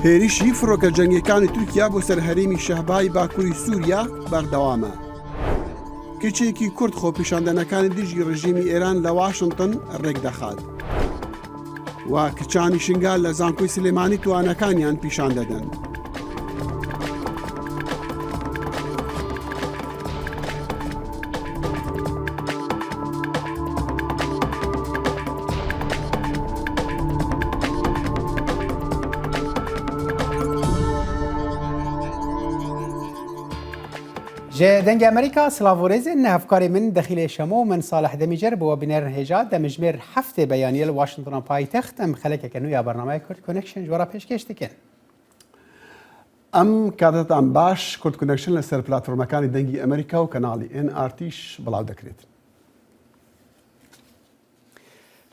هێرشی فڕۆکە جەنگیەکانی تورکیا بۆ سەر هەرێمی شەهبای باکووری سووریا بەردەوامە. کچێکی کورد خۆپیشاندانەکانی دژی ڕژیمی ئێران لە واشنتن ڕێکدەخات. و کچانی شنگال لە زانکۆی سلێمانی توانەکانیان پیشان دەدەن. Ji Dengê Amerîka silav û rêzên hevkarê min Dexîlê Şemo û min Salih Demîcer bi we binêrin hêja demijmêr heftê beyaniyê li Washingtona paytext em xelekeke nû ya bernameya Kurd Connection ji we re pêşkêş dikin. Em katetan baş Kurd Connection li ser platformekanî Dengî Amerîka û kanalî NRT'ş belav dekrêt.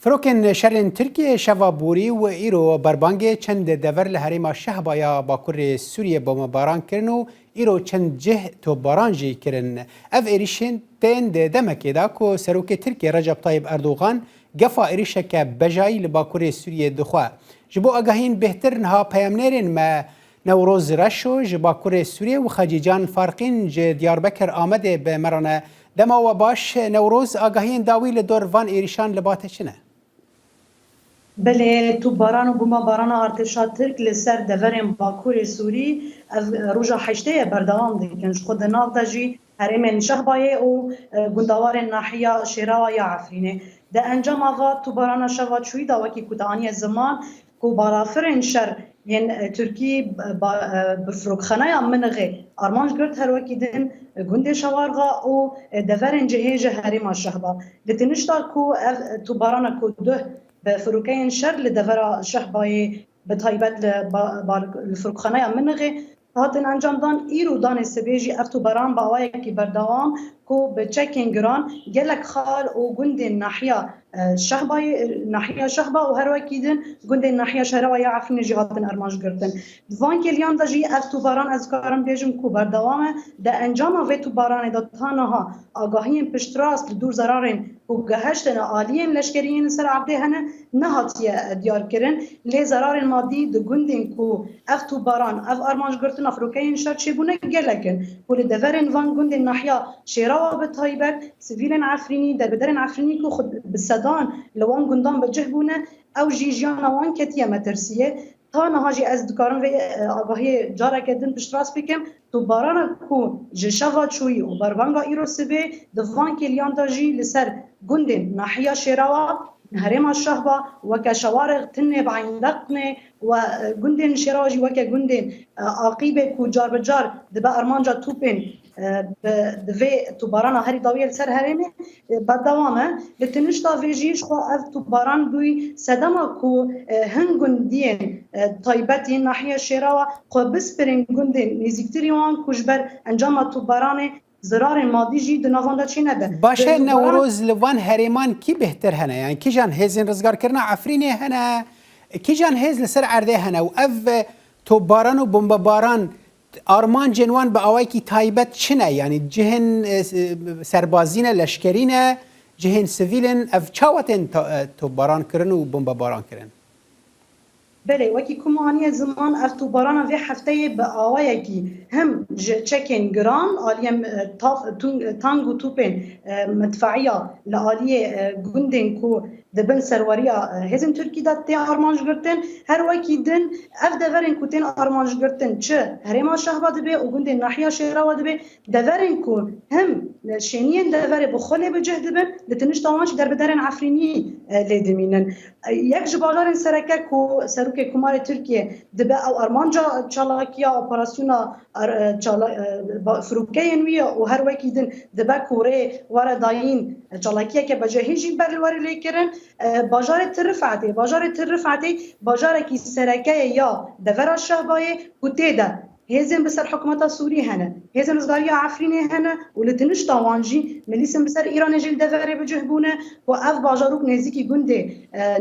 Firokên şerên Tirkiyeyê şeva borî û îro berbangê çend dever li herêma Şehba ya bakurê Sûriyê bombebaran kirin û îro çend cih topbaran jî kirin. Ev êrîşên tên di demekê de ku Serokê Tirkiyê Recep Tayyip Erdogan gefa êrîşeke bejayî li bakurê Sûriyê dixwe. Ji bo agahiyên bêhtir niha peyamnêrên me Newroz Reşo ji bakurê Sûriyê û Xecîcan Farqîn ji Diyarbekir Amedê bi me re ne. Dema we baş Newroz, agahiyên dawî li dor van êrîşan li ba te çi ne? Belê, topbaran û bombebarana artêşa Tirk li ser deverên bakurê Sûrî ev roja heştê ye berdewam dikin. Ji xwe di nav de jî herêmên Şehbayê û gundewarên nahiya Şêrawa ya Efrînê. Di encama va topbarana şeva çûyî de wekî ku te aniye ziman ku balafirên şer yên Tirkî bi firokxaneya Minixê armanc girt her wekî din gundê Şewarga û deverên cihê ji herêma Şehba. Li tinişta ku ev topbarana ku duh bi firokeyên şer li devera Şehbayê bi taybet li firokxaneya Minixê Hatin encamdan îro danê sibê jî ev topbaran bi awayekî berdewam ku bi çekên giran gelek xal û gundên nahiya Şehbayê nahiya Şehba û her wekî din gundên nahiya Şerewa ya Efrînê jî hatin armancgirtin. Di van kêliyan de jî ev topbaran ez dikarim bêjim ku berdewam e. Di encama vê topbaranê de ta niha agahiyên piştrast li dûr zerarên ku giheştine aliyên leşkerî yên li ser erdê hene nehatiye diyarkirin lê zerarên madî di gundên ku ev topbaran, ev armancgirtina firokeyên şer çêbûne gelek in ku li deverên van gundên nahiya Şêrawa bi taybet sivîlên Efrînî, derbiderên Efrînî ku xwe bi sedan li wan gundan bi cih bûne ew jî jiyana wan ketiye metirsiyê. Ta niha jî ez dikarim vê agahiyê careke din piştrast bikim, topbarana ku ji şeva çûyî û berbanga îro sibê di van kêliyan de jî li ser gundên nahiya Şêrawa, herêma Şehba weke Şewarix, Tinê bi Eyndeqnê û gundên Şêrawa jî weke gundên Aqîbê ku car bi car dibe armanca topên bi di vê topbarana herî dawiyê li ser herêmê berdewam e. Li tinişta vê jî ji xwe ev topbaran bûyî sedema ku hin gundiyên taybet yên nahiya Şêrawa xwe bispirên gundên nêzîktirî wan ku ji ber encama topbaranê zirarên madî jî di navan de çênebe. Baş e Newroz li van herêman kî bêhtir hene yan kîjan hêzên rizgarkirina Efrînê hene kîjan hêz li ser erdê hene û ev topbaran û bombebaran Armancên wan bi awayekî taybet çi ne? Yanî cihên serbazî ne, leşkerî ne, cihên sivîl in, ev çawa tên topbaran kirin û bombebaran kirin? Belê, wekî ku me aniye ziman ev topbarana vê hefteyê bi awayekî him ji çekên giran aliyê tang û topên mitfaiya li aliyê gundên ku Di bin serweriya hêzên Tirkî de tê armancgirtin. Her wekî din ev deverên ku tên armancgirtin çi herêma Şehba dibe û gundên nahiya Şêrawa dibe, deverên ku him şêniyên deverê bi xwe lê bi cih dibin, li tinişta wan jî derbiderên Efrînî lê dimînin. Yek ji bajarên sereke ku Serokê Komarê Tirkiyê dibe ew armanca çalakiya operasyona Firokeyên wî ye û her wekî din dibe ku rê were dayîn çalakiyeke becehî jî ber li were lêkirin. Bajarê Til Rifetê Bajarê Til Rifetê bajarekî sereke ye ya devera Şehbayê ku tê de hêzên bi ser hikûmeta Sûrî hene, hêzên rizgariya Efrînê hene û li tinişta wan jî milîsên bi ser Îranê jî li deverê bi cih bûne ku ev bajarok nêzîkî gundê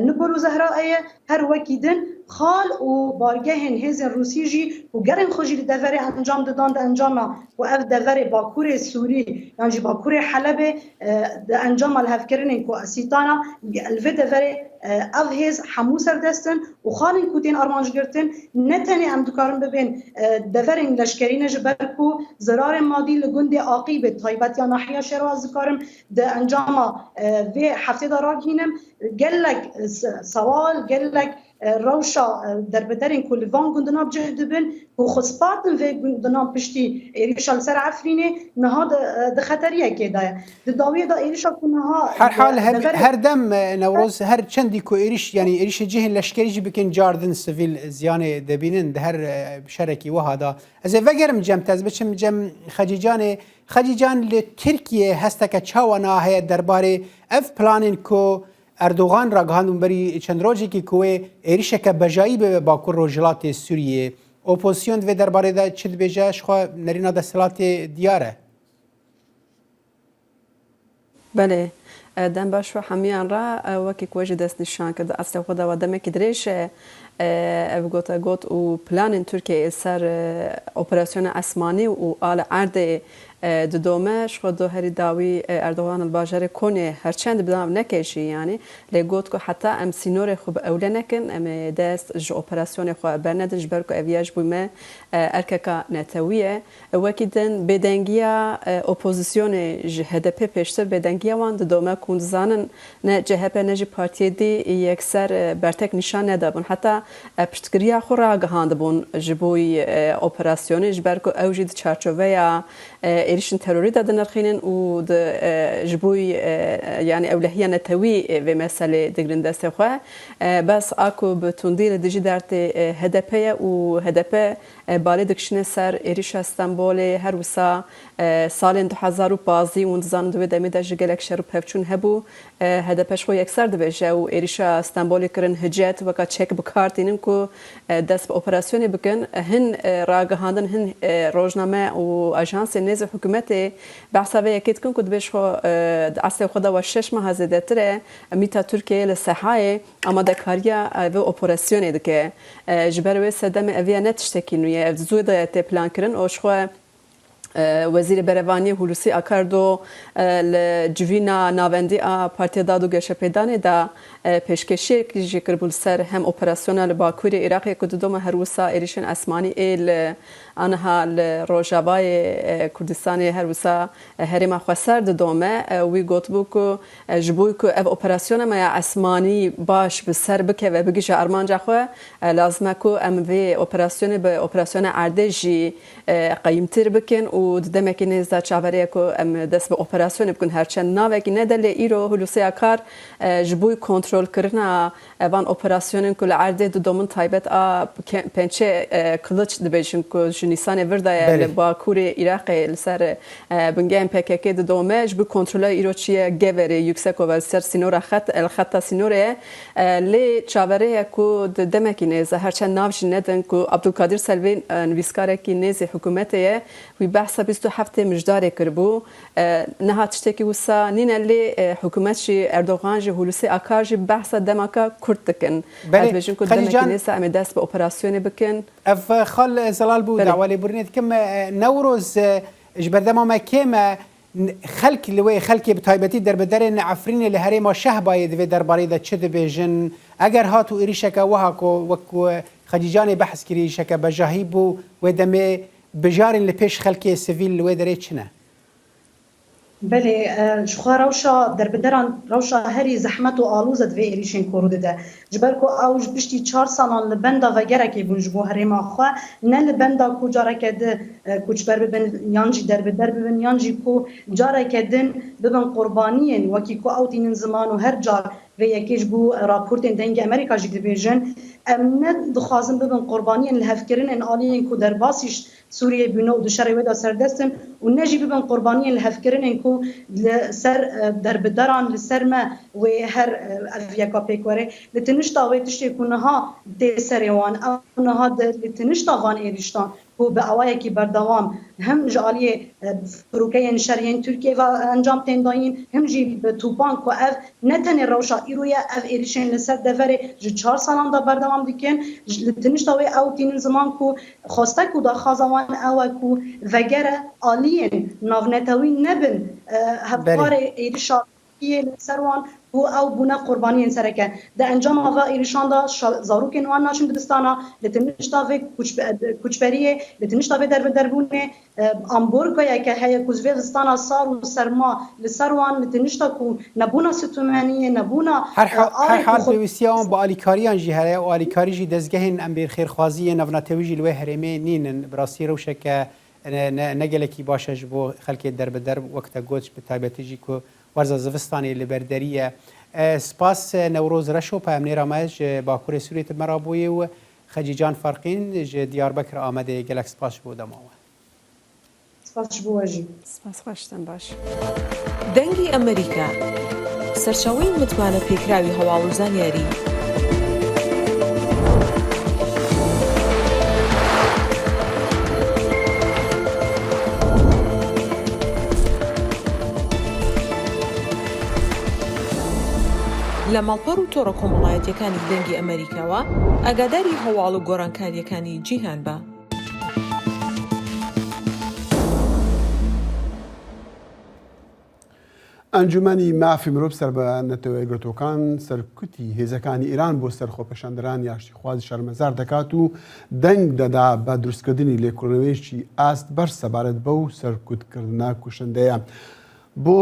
Nibol û Zehraê ye. Her wekî din. Xal û bargehên hêzên Rûsî jî ku gerên xwe jî li deverê encam didan di encama ku ev deverê bakurê Sûrî yan jî bakurê Helebê di encama lihevkirinên ku Sîtana li vê deverê ev hêz hemû serdest in û xalên ku tên armancgirtin ne tenê em dikarin bibên deverên leşkerî ne ji ber ku zirarên madî li gundê Aqîbê taybet ya nahiya Şêrwa ez dikarim di encama vê heftê de ragihînim gelek sewal gelek Rewşa derbederên ku li van gundina bi cih dibin ku xwe spartin vê gundinan piştî êrîşa li ser Efrînê niha di xeteriyekê de ye. Di dawiyê de êrîşa ku niha Herhal her dem Newroz her çendî ku êrîş yanî êrîşê cihên leşkerî jî bikin car din sivîl ziyanê debînin di her şerekî wiha de. Ez ê vegerim cem te ez biçim cem Xecîcanê. Xecîcan li Tirkiyê hesteke çawa niha heye derbarê ev planên ku Erdogan ragihandibû berî çend rojekî ku wê êrişeke bejayî bibe bakur rojhilatê Sûriyeyê. Opozîsyon di vê derbarê de çi dibêje ji xwe nerîna desthilatê diyar e. Belê, dem baş we hemiyan re wekî ku we jî destnîşan kir di eslê xwe de we demekî dirêj e ev gotegot û planên Tirkiyeyê li ser operasyona esmanî û a li erdê Didome ji xwe do herî dawî Erdogan li bajarê Konyayê her çend bi nav neke jî yanî lê got ku heta em sînorê xwe bi ewle nekin em ê dest ji operasyonê xwe bernedin ji ber ku ev ya ji bo me erkeka netewî ye. Wekî din bêdengiya opozisyonê ji HDP'ê pêştir bêdengiya wan didome ku hûn dizanin ne CHP ne jî partiyê dî yekser bertek nîşan nedabûn heta piştgiriya xwe ragihandibûn ji bo operasyonê ji ber ku ew jî di çarçoveya êrîşên terorî de dinirxînin û di ji bo yanî ewlehiya netewî vê meselê digirin destê xwe. Bes a ku bi tundî li dijî dertê HDP ye û HDP balê dikişîne ser êrîşa Stenbolê her wisa salên 2015 hûn dizanin di wê demê de ji gelek şer û pevçûn hebû HDP ji xwe yekser dibêje û êrîşa Stenbolê kirin hicet weka çek bi kar tînin ku dest bi operasyonê bikin. Hin ragihandin, hin rojname û ajansên nêzî hikûmetê behsa vê yekê dikin ku dibê ji xwe di eslê xwe de we şeş meha zêdetir e mîta Tirkiyeyê li sehayê amadekariya vê operasyonê dike. Ji ber wê sedemê ev ya ne tiştekî nû ye. Ev di zû de ye tê plankirin û ji xwe Wezîrê Berevaniyê Hulusi Akar do li civîna navendî a Partiya Dad û Geşepêdanê de pêşkêşiyek jî kiribû li ser hem operasyona li Bakurê Iraqê ku didome her wisa êrîşên esmanî ê li aniha li Rojavayê Kurdistanê her wisa herêma xweser didome. Wî gotibû ku ji bo ku ev operasyona me ya esmanî baş bi ser bikeve bigihîje armanca xwe lazim e ku em vê operasyonê bi operasyona erdê jî qeyîmtir bikin û di demekî nêz de çaverê ye ku em dest bi operasyonê bikin. Her çend navekî nede lê îro Hulusi Akar ji bo kontrolkirina van operasyonên ku li erdê didomin taybet a Pençe Kiliç dibêjin ku ji Nîsanê vir de ye li Bakurê Iraqê li ser bingehên pkk didome ji bo kontrola îro çi ye Geverê Yüksekova li ser sînora xet li xeta sînorê ye. Lê çaverê ye ku di demekî nêz de her çend nav jî nedin ku Abdulkadir Selvî nivîskarekî nêzî hikûmetê ye, wî behsa 27 ê Mijdarê kiribû. Niha tiştekî wisa nîne lê hikûmet jî Erdogan jî Hulusi Akar jî behsa demaka kurt dikin. Ez dibêjin ku di demekî nêz de em ê dest bi operasyonê bikin. Ev xal zelal bû dawa lêborînê dikim. Newroz ji ber dema me kêm e Xelk li wê xelkê bi taybetî derbederên Efrînê li herêma Şehbayê di vê derbarê de çi dibêjin? Eger hat û êrîşeke wiha ku wek ku Xecîcanê behs kirî êrîşeke bejahî bû, wê demê bijarên li pêş xelkê sivîl li wê derê çi ne? Belê, ji xwe rewşa derbederan rewşa herî zehmet û aloz e di vê êrîşên ku rû dide. Ji ber ku ew ji piştî çar salan li benda vegerekê bûn ji bo herêma xwe, ne li benda ku careke di koçber bibin yan jî derbider bibin yan jî ku careke din bibin qurbaniyên wekî ku ew tînin ziman û her car vê yekê ji bo raportên Dengê Amerîka jî dibêjin, em ne dixwazin bibin qurbaniyên lihevkirinên aliyên ku derbasî. Sûriyê bûne û di şerê wê de serdest in û ne jî bibin qurbaniyên lihevkirinên ku li ser derbideran li ser me wê her ev yeka pêk were. Li tinişta wê tiştê ku niha tê serê wan ew niha di li tinişta van êrîştan ku bi awayekî berdewam him ji aliyê firokeyên şer yên Tirkiyê ve encam tên dayîn him jî bi topan ku ev ne tenê rewşa îro ye ev êrîşên li ser deverê ji çar salan de berdewam dikin li tinişta wê ew tînin ziman ku Xwestek û daxwaza wan ew e ku vegere aliyên navnetewî nebin hevkarê êrişa Tirkiyê li ser wan ku ew bûne qurbaniyên sereke. Di encama va êrişan de zarokên wan naçin dibistana, li tinişta vê koçberiyê, li tinişta vê dervederbûnê amborgoyeke heye ku ji vê zistana sar û serma li ser wan, li tinişta ku nebûna stûmeniyê, nebûna Her her hal pêwîstiya wan bi alîkariyan jî heye û alîkarî jî dezgehên em bêrxêrxwazî yên navnetewî jî li wê herêmê nînin. Bi rastî rewşeke ne gelekî baş e ji bo xelkê derbider wek te got bi taybetî jî ku werza zivistanê li ber derî ye. Spas Newroz Reşo peyamnêra me ji Bakurê Sûriyê tu bi me re bûyî û Xecîcan Farqîn ji Diyarbekir Amedê gelek spas ji bo dema we. Spas ji bo we jî. Spas xweş dem baş. دەنگی ئەمەریکا، سەرچاوەی متمانە پێکراوی هەواڵ و زانیاری. لە ماڵپەڕ و تۆڕە کۆمەڵایەتیەکانی دەنگی ئەمەریکاوە ئاگاداری هەواڵ و گۆڕانکاریەکانی جیهان بە. ئەنجومەنی مافی مرۆڤ سەر بە نەتەوە یەکگرتووەکان سەرکوتی هێزەکانی ئێران بۆ سەر خۆپێشاندەرانی ئاشتیخوازی شەرمەزار دەکات و دەنگ دەدا بە دروستکردنی لێکۆڵینەوەیەکی ئاست بەرز سەبارەت بەو سەرکوتکردنە کوشندەیە. بۆ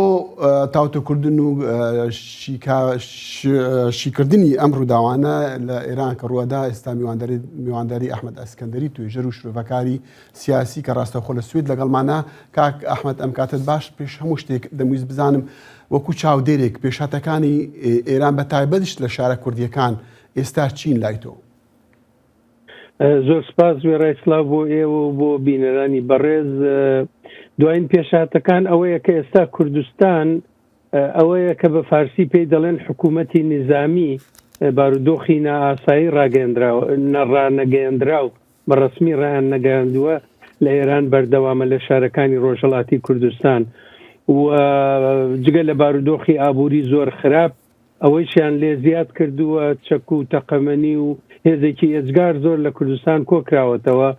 تاوتوکردن و شیکردنی ئەم ڕووداوانە لە ئێران کە ڕووەدا ئێستا میوانداری ئەحمد ئەسکەندەری توێژەر و شرۆڤەکاری سیاسی کە ڕاستەوخۆ لە سوید لەگەڵمانە کاک ئەحمد ئەم کاتت باش پێش هەموو شتێک دەمویست بزانم وەکو چاودێرێک پێشهاتەکانی ئێران بە تایبەتش لە شارە کوردیەکان ئێستا چین لای تۆ؟ زۆر سپاس وێڕای سلااو بۆ ئێوە و بۆ بینەرانی بەڕێز دوایین پێشهاتەکان ئەوەیە کە ئێستا کوردستان ئەوەیە کە بە فارسی پێی دەڵێن حکوومەتی نیزامی بارودۆخی نائاسایی ڕاگەندراوە نەڕانەگەیەندراو بە ڕەسمی ڕایان نەگەیاندووە لە ئێران بەردەوامە لە شارەکانی ڕۆژهەڵاتی کوردستان و جگە لە بارودۆخی ئابووری زۆر خراپ ئەوەیشیان لێ زیاد کردووە چەک و تەقەمەنی و هێزێکی ئێجگار زۆر لە کوردستان کۆکراوەتەوە،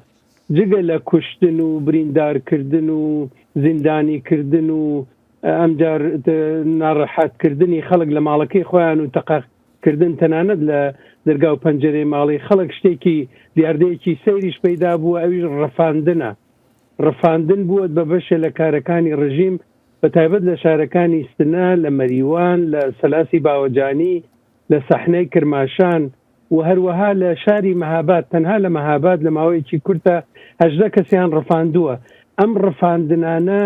جگە لە کوشتن و بریندارکردن و زیندانیکردن و ئەمجار ناڕەحەتکردنی خەڵک لە ماڵەکەی خۆیان و تەقەکردن تەنانەت لە دەرگا و پەنجەرەی ماڵی خەڵک شتێکی دیاردەیەکی سەیریش پەیدا بووە ئەویش ڕفاندنە. ڕفاندن بووە بە بەشێ لە کارەکانی ڕژیم بە تایبەت لە شارەکانی سنە، لە مەریوان، لە سەلاسی باوەجانی، لە سەحنەی کرماشان و هەروەها لە شاری مەهاباد، تەنها لە مەهاباد لە ماوەیەکی کورتە 18 کەسیان ڕفاندووە. ئەم ڕفاندنانە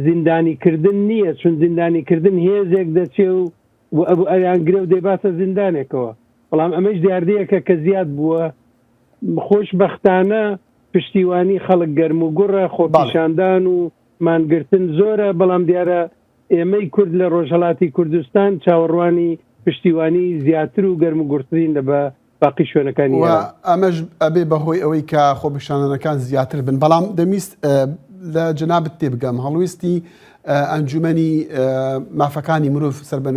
زیندانیکردن نییە، چون زیندانیکردن هێزێک دەچێ و ئەیانگرێ و دەیباتە زیندانێکەوە، بەڵام ئەمەیش دیاردەیەکە کە زیاد بووە. خۆشبەختانە پشتیوانی خەڵک گەرموگوڕە، خۆپیشاندان و مانگرتن زۆرە، بەڵام دیارە ئێمەی کورد لە ڕۆژهەڵاتی کوردستان چاوەڕوانی پشتیوانی زیاتر و گەرموگوڕترین لە بە باقی شوێنەکانی و ئەمەش ئەبێ بەهۆی ئەوەی کە خۆپیشاندانەکان زیاتر بن بەڵام دەمویست لە جەنابت تێبگەم هەڵویستی ئەنجومەنی مافەکانی مرۆڤ سەر بە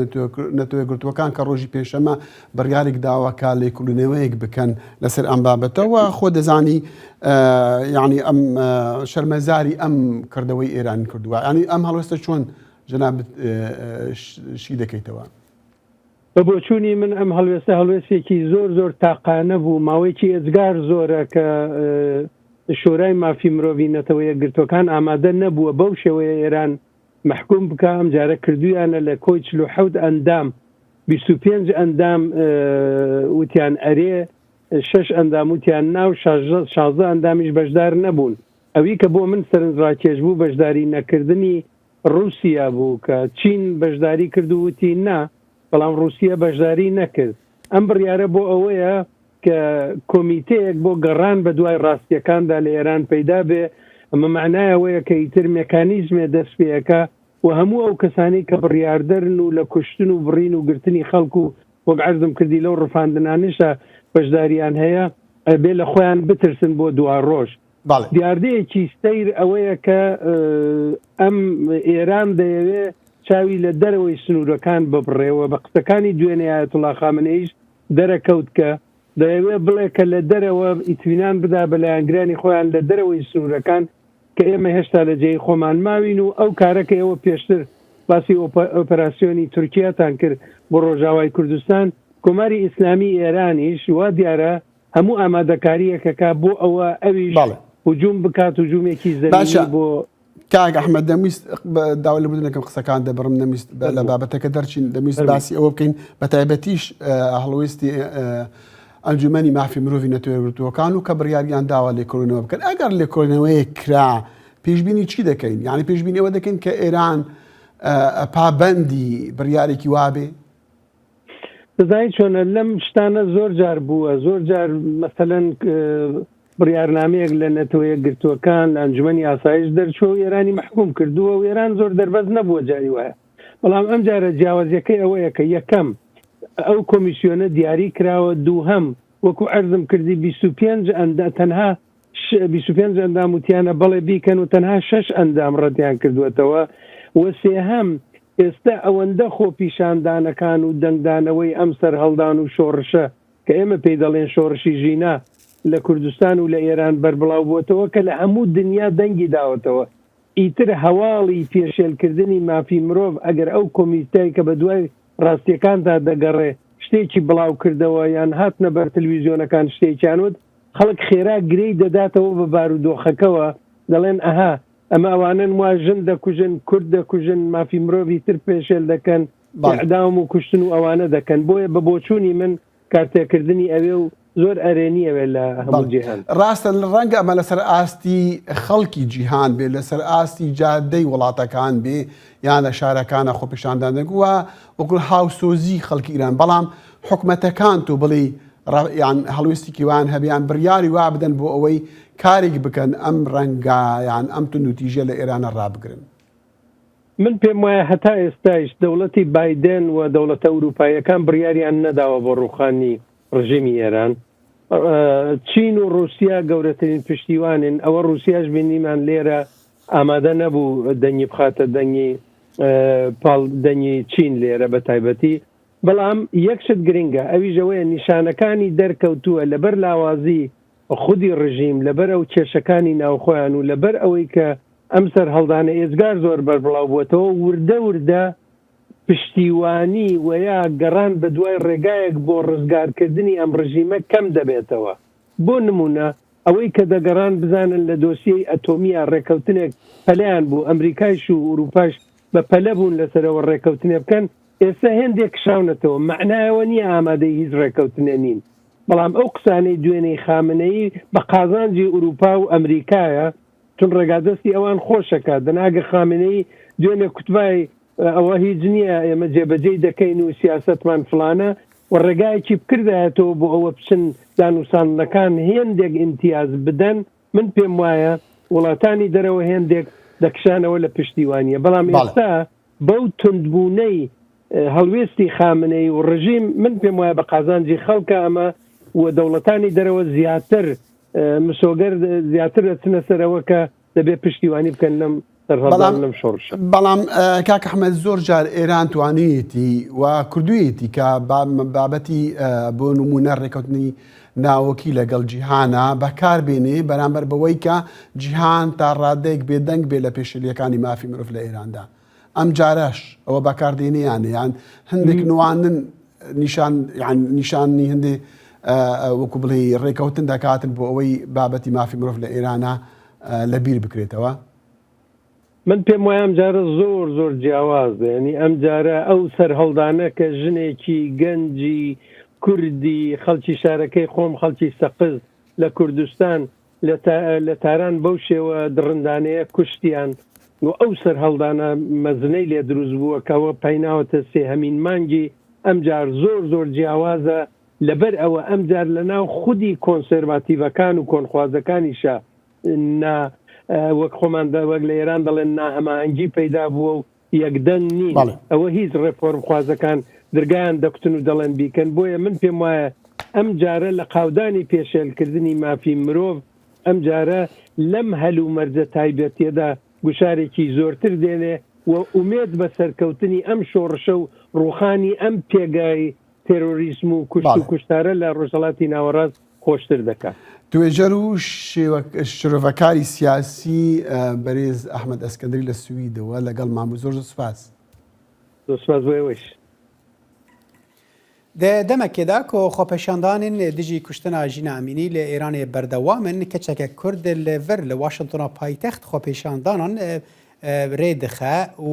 نەتەوەیەکگرتووەکان کە ڕۆژی پێنجشەممە بڕیارێک داوە کە لێکۆڵینەوەیەک بکەن لەسەر ئەم بابەتەوە خۆ دەزانی یعنی ئەم شەرمەزاری ئەم کردەوەی ئێران کردووە ینی ئەم هەڵوێستە چۆن جەنابت شی دەکەیتەوە؟ بە بۆچوونی من ئەم هەڵوێستە هەڵوێستێکی زۆر زۆر تاقانە بوو، ماوەیەکی ئێجگار زۆرە کە شۆرای مافی مرۆڤی نەتەوە یەکگرتووەکان ئامادە نەبووە بەو شێوەیە ئێران مەحکوم بکا، ئەمجارە کردوویانە لە کۆی 47 ئەندام 25 ئەندام وتیان ئەرێ، شەش ئەندام وتیان نا و 16 ئەندامیش بەشدار نەبوون. ئەوی کە بۆ من سەرنجڕاکێش بوو بەشداری نەکردنی ڕووسیا بوو کە چین بەشداری کرد و وتی نا، بەڵام ڕووسیە بەشداری نەکرد. ئەم بڕیارە بۆ ئەوەیە. کە کۆمیتەیەک بۆ گەڕان بە دوای ڕاستییەکاندا لە ئێران پەیدا بێ، ئەمە مەعنای ئەوەیە کە ئیتر مێکانیزمێ دەست پێ ئەکا و هەموو ئەو کەسانەی کە بڕیاردەرن و لە کوشتن و بڕین و گرتنی خەڵک و وەک عەرزم کردی لەو ڕفاندنانەشدا بەشدارییان هەیە، ئەبێ لە خۆیان بترسن بۆ دواڕۆژ. بەڵێ. دیاردەیەکی سەیر ئەوەیە کە ئەم ئێران دەیەوێ چاوی لە دەرەوەی سنوورەکان ببڕێ و بە قسەکانی دوێنێ ئایەتوڵا خامنەییش دەرەکەوت کە دەیەوێ بڵێ کە لە دەرەوە ئیتمینان بدا بە لایەنگرانی خۆیان لە دەرەوەی سنوورەکان کە ئێمە هێشتا لە جێی خۆمان ماوین و ئەو کارە کە ئێوە پێشتر باسی ئۆپەراسیۆنی تورکیاتان کرد بۆ ڕۆژاوای کوردستان کۆماری ئیسلامی ئێرانیش وا دیارە هەموو ئامادەکارییەک ئەکا بۆ ئەوە ئەویش بەڵێ. هجوم بکات هجومێکی زەمینی باشە بۆ کاک ئەحمەد دەمویست داوا لێبوردن دەکەم قسەکان دەبڕم نەمویست لە فەرموو. بابەتەکە دەرچین دەمویست فەرموو. باسی ئەوە بکەین بە تایبەتیش هەڵوێستی ئەنجومەنی مافی مرۆڤی نەتەوەیەکگرتووەکان و کە بڕیاریان داوە لێکۆڵینەوە بکەن ئەگەر لێکۆڵینەوەیەک کرا پێشبینی چی دەکەین یعنی پێشبینی ئەوە دەکەین کە ئێران پابەندی بڕیارێکی وابێ دەزانی چۆنە لەم شتانە زۆر جار بووە زۆر جار مەسەلەن بڕیارنامەیەک لە نەتەوە یەکگرتووەکان لە ئەنجومەنی ئاسایش دەرچووە و ئێرانی مەحکوم کردووە و ئێران زۆر دەربەست نەبووە جاری وایە بەڵام ئەم جارە جیاوازیەکەی ئەوەیە کە یەکەم ئەو کۆمیسیۆنە دیاری کراوە دووهەم وەکو عەرزم کردی 25 ئەندا تەنها 25 ئەندام وتیانە بەڵێ بیکەن و تەنها شەش ئەندام ڕەتیان کردووەتەوە و سێهەم ئێستا ئەوەندە خۆپیشاندانەکان و دەنگدانەوەی ئەم سەرهەڵدان و شۆڕشە کە ئێمە پێی دەڵێن شۆڕشی ژینا لە کوردستان و لە ئێران بەربڵاو بووەتەوە کە لە هەموو دنیا دەنگی داوەتەوە ئیتر هەواڵی پێشێلکردنی مافی مرۆڤ ئەگەر ئەو کۆمیتەی کە بەدوای ڕاستیەکاندا دەگەڕێ شتێکی بڵاو کردەوە یان هاتنە بەر تلویزیۆنەکان شتێکیان وت خەڵک خێرا گرێی دەداتەوە بە بارودۆخەکەوە دەڵێن ئەها ئەمە ئەوانەن وا ژن دەکوژن، کورد دەکوژن، مافی مرۆڤی تر پێشێل دەکەن، ئیعدام و کوشتن و ئەوانە دەکەن، بۆیە بە بۆچوونی من کارتێکردنی ئەوێ و زۆر ئەرێنی ئەوێ لە هەموو جیهان. ڕاستە ڕەنگە ئەمە لەسەر ئاستی خەڵکی جیهان بێ، لەسەر ئاستی جادەی وڵاتەکان بێ یان لە شارەکانە خۆپیشاندان دەکەن و وەکو هاوسۆزی خەڵکی ئیران، بەڵام حکومەتەکان تۆ بڵێی یان هەڵوێستێکی وایان هەبێ یان بڕیاری وا بدەن بۆ ئەوەی کارێک بکەن ئەم ڕەنگە یان ئەم توندوتیژیە لە ئێرانە ڕابگرن. من پێم وایە هەتا ئێستایش دەوڵەتی بایدێن و دەوڵەتە ئەوروپاییەکان بڕیاریان نەداوە بۆ ڕووخانی ڕژێمی ئێران. چین و ڕووسیا گەورەترین پشتیوانن، ئەوە ڕووسیاش بینیمان لێرە ئامادە نەبوو دەنگی بخاتە دەنگی پاڵ دەنگی چین لێرە بە تایبەتی. بەڵام یەک شت گرنگە ئەویش ئەوەیە نیشانەکانی دەرکەوتووە لەبەر لاوازی خودی ڕژیم، لەبەر ئەو کێشەکانی ناوخۆیان و لەبەر ئەوەی کە ئەم سەرهەڵدانە ئێجگار زۆر بەربڵاو بووەتەوە، وردە وردە پشتیوانی وەیا گەڕان بەدوای ڕێگایەک بۆ ڕزگارکردنی ئەم ڕژیمە کەم دەبێتەوە. بۆ نموونە ئەوەی کە دەگەڕان بزانن لە دۆسیەی ئەتۆمییا ڕێکەوتنێک پەلەیان بوو، ئەمریکایش و ئورووپاش بە پەلە بوون لەسەرەوە ڕێکەوتنێ بکەن، ئێستا هێندێک کشاونەتەوە، مەعنای ئەوە نییە ئامادەی هیچ ڕێکەوتنێ نین، بەڵام ئەو قسانەی دوێنێی خامنەیی بە قازانجی ئورووپا و ئەمریکایە، چون ڕێگا دەستی ئەوان خۆشەکا، دەنا ئەگەر خامنەیی دوێنێ کوتبای ئەوە هیچ نییە ئێمە جێبەجێی دەکەین و سیاسەتمان فڵانە و ڕێگایەکی بکردایەتەوە بۆ ئەوە بچن دانوساندنەکان هێندێک ئیمتیاز بدەن، من پێم وایە وڵاتانی دەرەوە هێندێک دەکشانەوە لە پشتیوانییە، بەڵام ئێستا بەو توندبوونەی هەڵوێستی خامنەیی و ڕژیم، من پێم وایە بە قازانجی خەڵکە ئەمە و دەوڵەتانی دەرەوە زیاتر مسۆگەر زیاتر دەچنە سەر ئەوە کە دەبێت پشتیوانی بکەن لەم سەرهەڵدان لەم شۆڕشە. بەڵام کاک ئەحمەد زۆر جار ئێران توانیویەتی و کردوویەتی کە بابەتی بۆ نموونە ڕێکەوتنی ناوەکی لەگەڵ جیهانە بەکار بێنێ بەرامبەر بەوەی کە جیهان تا ڕادەیەک بێدەنگ بێ لە پێشێلیەکانی مافی مرۆڤ لە ئێراندا ئەم جارەش ئەوە بەکاردێنێ یان یان هەندێک نواندن نیشان یان نیشانی هەندێ وەکو بڵێ ڕێکەوتن دەکاتن بۆ ئەوەی بابەتی مافی مرۆڤ لە ئێرانە لەبیر بکرێتەوە. من پێم وایە ئەم جارە زۆر زۆر جیاوازە یانی ئەم جارە ئەو سەرهەڵدانە کە ژنێکی گەنجی کوردی خەڵکی شارەکەی خۆم خەڵکی سەقز لە کوردستان لە تاران بەو شێوە دڕندانەیە کوشتیان و ئەو سەرهەڵدانە مەزنەی لێ دروست بووە کەەوە پەیناوەتە سێهەمین مانگی ئەم جار زۆر زۆر جیاوازە. لەبەر ئەوە ئەمجار لە ناو خودی کۆنسێرڤاتیڤەکان و کۆنخوازەکانیشا نا وەک خۆمان وەک لە ئێران دەڵێن ناهەماهەنگی پەیدا بووە و یەکدەنگ نین. بەڵێ. ئەوە هیچ ڕێفۆرمخوازەکان درگایان دەکوتن و دەڵێن بیکەن. بۆیە من پێم وایە ئەم جارە لە قاودانی پێشێلکردنی مافی مرۆڤ ئەم جارە لەم هەلومەرجە تایبەتیەدا گوشارێکی زۆرتر دێنێ و ئومێد بە سەرکەوتنی ئەم شۆڕشە و ڕووخانی ئەم پێگای تێرۆریسم و کوشت و بەڵێ. کوشتارە لە ڕۆژهەڵاتی ناوەڕاست خۆشتر دەکات. توێژەر و شرۆڤەکاری سیاسی بەرێز ئەحمەد ئەسکەندەری لە سویدەوە لەگەڵمان بوو زۆر زۆر سوپاس. زۆر سوپاس بۆ ئێوەیش. Di demekê de ku xwepêşandanên li dijî kuştina Jîna Emînî li Îranê berdewam in, keçeke Kurd li vir li Washingtona paytext xwepêşandanan rê dixe û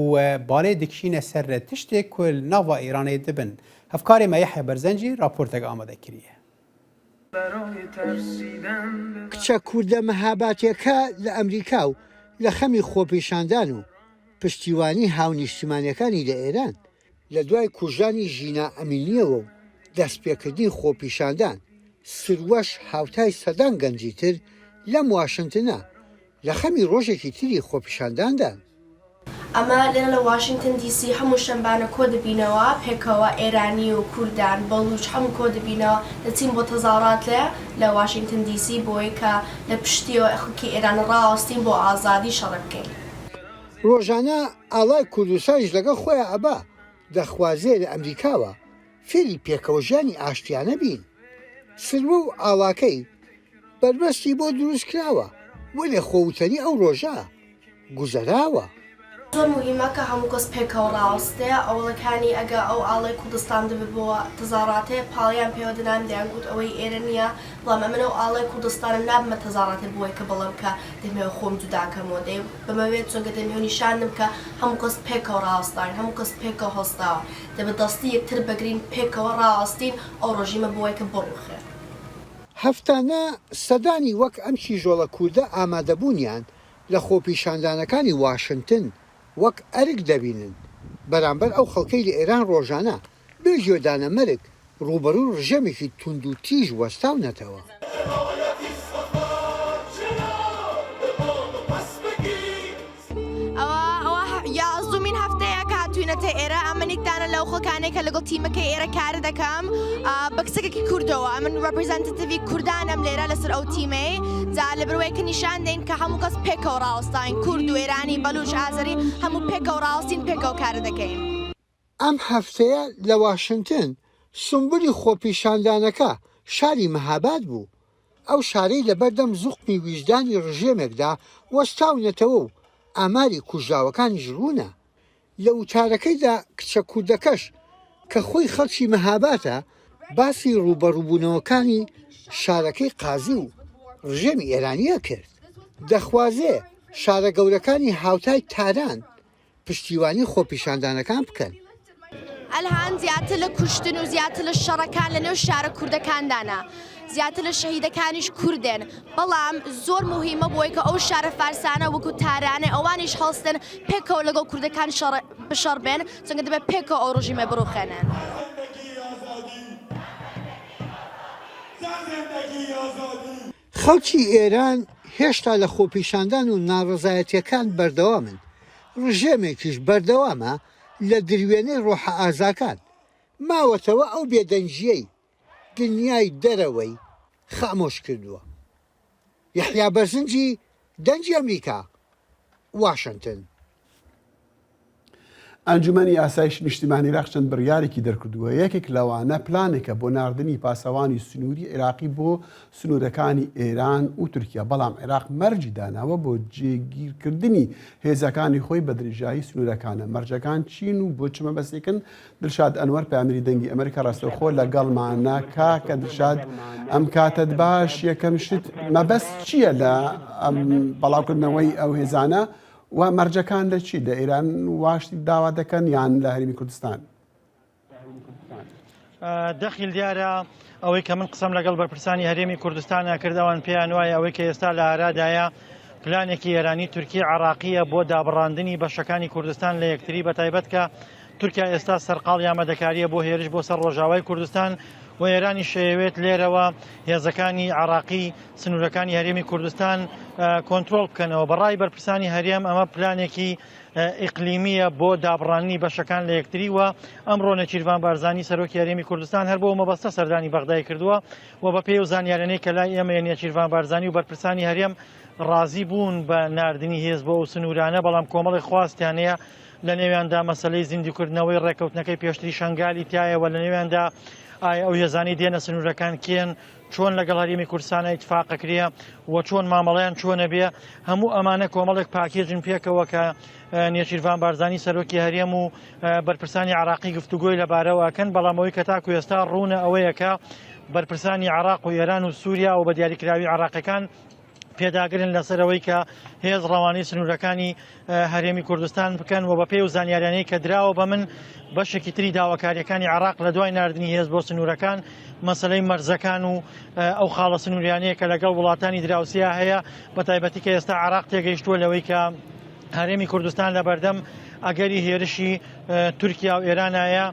balê dikişîne ser tiştê ku li nava Îranê dibin. Hevkarê me Yehya Berzencî raportek amade kiriye. کچە کوردە مەهاباتیەکە لە ئەمریکا و لە خەمی خۆپیشاندان و پشتیوانی هاونیشتیمانیەکانی لە ئێران، لە دوای کوژرانی ژینا ئەمینییەوە و دەستپێکردنی خۆپیشاندان، سروەش هاوتای سەدان گەنجی تر لەم واشنتنە لە خەمی ڕۆژێکی تری خۆپیشانداندان. ئەمە لێرە لە واشنتن دی سی هەموو شەمبانە کۆ دەبینەوە پێکەوە ئێرانی و کوردان بەڵوچ هەموو کۆ دەبینەوە دەچین بۆ تەزاورات لێ لە واشنتن دی سی بۆی کە لە پشتیەوە خەڵکی ئێران ڕاوەستین بۆ ئازادی شەڕ بکەین. ڕۆژانە ئاڵای کوردستانیش لەگەڵ خۆیا ئەبا، دەخوازێ لە ئەمریکاوە فێری پێکەوەژیانی ئاشتیانە بین. سروە و ئاڵاکەی بەربەستی بۆ دروست کراوە، وەلێ خۆ وتەنی ئەو ڕۆژە گوزەراوە. زۆر موهیمە کە هەموو کەس پێکەوە ڕاوەستێ، ئەوەڵەکانی ئەگە ئەو ئاڵای کوردستان دەبێ بۆ تەزاڕاتێ پاڵیان پێوە دەنام دەیان گوت ئەوەی ئێرە نییە، بەڵام ئەمن ئەو ئاڵای کوردستانم نابمە تەزاڕاتێ بۆیە کە بڵێم کە دەمهەوێ خۆم جودا کەمەوە دەی بمەوێت چونکە دەمهەوێ نیشاندم کە هەموو کەس پێکەوە ڕاوەستاوین هەموو کەس پێکەوە هەڵستاوە دەبێ دەستی یەکتر بگرین پێکەوە ڕاوەستین ئەو ڕژیمە بۆیە کە بڕوخێ. هەفتانە سەدانی وەک ئەم کیژۆڵە کوردە ئامادەبوونیان لە خۆپیشاندانەکانی واشنتن وەک ئەرک دەبینن بەرامبەر ئەو خەڵکەی لە ئێران ڕۆژانە بێ گوێدانە مەرگ ڕووبەڕووی ڕژێمێکی توندوتیژ وەستاونەتەوە. ئەوە ئەوە یازدومین هەفتەیە کە هاتوینەتە ئێرە ئەمن یەک دانە لەو خەڵکانەی کە لەگەڵ تیمەکەی ئێرە کار دەکەم بە کچەکێکی کوردەوە ئەمن representative ی کوردانم لێرە لەسەر ئەو تیمەی جا لەبەرئەوەی کە نیشان دەین کە هەموو کەس پێکەوە ڕاوەستاین کورد و ئێرانی بەلوچ ئازەری هەموو پێکەوە ڕاوەستین پێکەوە کار دەکەین. ئەم هەفتەیە لە واشنتن سومبولی خۆپیشاندانەکە شاری مەهاباد بوو، ئەو شارەی لەبەردەم زوقمی ویژدانی ڕژێمێکدا وەستاونەتەوە و ئاماری کوژراوەکانیش ڕوونە. لە وتارەکەیدا کچە کوردەکەش کە خۆی خەڵکی مەهاباتە باسی ڕووبەڕووبوونەوەکانی شارەکەی قازی و ڕژێمی ئێرانیە کرد. دەخوازێ شارە گەورەکانی هاوتای تاران پشتیوانی خۆپیشاندانەکان بکەن. ئەلهان زیاتر لە کوشتن و زیاتر لە شەڕەکان لە نێو شارە کوردەکاندانە زیاتر لە شەهیدەکانیش کوردن بەڵام زۆر موهیمە بۆی کە ئەو شارە فارسانە وەکو تارانێ ئەوانیش هەڵستن پێکەوە لەگەڵ کوردەکان شەڕ بشەڕ بێن چونکە دەبێت پێکەوە ئەو ڕژیمە بڕوخێنن. خەڵکی ئێران هێشتا لە خۆپیشاندان و ناڕەزایەتییەکان بەردەوامن، ڕژێمێکیش بەردەوامە لە دروێنەی ڕۆحە ئازاکان، ماوەتەوە ئەو بێدەنگییەی دنیای دەرەوەی خامۆش کردووە. یەحیا بەرزنجی، دەنگی ئەمریکا، واشنتن. ئەنجومەنی ئاسایشی نیشتیمانی عێراق چەند بڕیارێکی دەرکردووە، یەکێک لەوانە پلانێکە بۆ ناردنی پاسەوانی سنووری عێراقی بۆ سنوورەکانی ئێران و تورکیا، بەڵام عێراق مەرجی داناوە بۆ جێگیرکردنی هێزەکانی خۆی بە درێژایی سنوورەکانە. مەرجەکان چین و بۆ چ مەبەستێکن؟ دلشاد ئەنوەر پەیامنێری دەنگی ئەمریکا ڕاستەوخۆ لەگەڵمانە. کاکە دلشاد ئەم کاتەت باش، یەکەم شت مەبەست چییە لە بەڵاوکردنەوەی ئەو هێزانە و مەرجەکان لە چی لە ئێران واشتی داوا دەکەن یان لە هەرێمی کوردستان؟ دەخیل دیارە ئەوەی کە من قسەم لەگەڵ بەرپرسانی هەرێمی کوردستانە کرد ئەوان پێیان وایە ئەوەی کە ئێستا لە ئارادایە پلانێکی ئێرانی تورکی عراقیە بۆ دابڕاندنی بەشەکانی کوردستان لە یەکتری بە تایبەت کە تورکیا ئێستا سەرقاڵی ئامادەکاریە بۆ هێرش بۆ سەر ڕۆژاوای کوردستان. و ئێرانیش ئەیەوێت لێرەوە هێزەکانی عێراقی سنوورەکانی هەرێمی کوردستان کۆنترۆڵ بکەنەوە. بە ڕای بەرپرسانی هەرێم ئەمە پلانێکی ئیقلیمییە بۆ دابڕاندنی بەشەکان لە یەکتری و ئەمڕۆ نێچیرڤان بارزانی سەرۆکی هەرێمی کوردستان هەر بۆ مەبەستە سەردانی بەغدای کردووە و بەپێی ئەو زانیارانەی کە لای ئێمەیە نێچیرڤان بارزانی و بەرپرسانی هەرێم ڕازی بوون بە ناردنی هێز بۆ ئەو سنوورانە، بەڵام کۆمەڵێک خواستیان هەیە لە نێویاندا مەسەلەی زیندووکردنەوەی ڕێککەوتنەکەی پێشتری شەنگالی تایە و لە نێویاندا ئایا ئەو هێزانەی دێنە سنوورەکان کێن، چۆن لەگەڵ هەرێمی کوردستانە ئیتفاق ئەکرێ و چۆن مامەڵەیان چۆنە بێ، هەموو ئەمانە کۆمەڵێک پاکێجن پێکەوە کە نێچیرڤان بارزانی سەرۆکی هەرێم و بەرپرسانی عراقی گفتوگۆی لەبارەوە ئەکەن، بەڵام ئەوەی کە تاکو ئێستا ڕوونە ئەوەیە کە بەرپرسانی عراق و ئێران و سووریا و بە دیاریکراوی عراقیەکان پێداگرن لەسەر ئەوەی کە هێز ڕەوانەی سنوورەکانی هەرێمی کوردستان بکەن و بەپێی و زانیاریانەی کە دراوە بە من بەشێکی تری داواکاریەکانی عراق لە دوای ناردنی هێز بۆ سنوورەکان مەسلەی مەرزەکان و ئەو خاڵە سنووریانەیە کە لەگەڵ وڵاتانی دراوسیا هەیە بە تایبەتی کە ئێستا عراق تێگەیشتووە لەوەی کە هەرێمی کوردستان لە بەردەم ئەگەری هێرشی تورکیا و ئێرانایە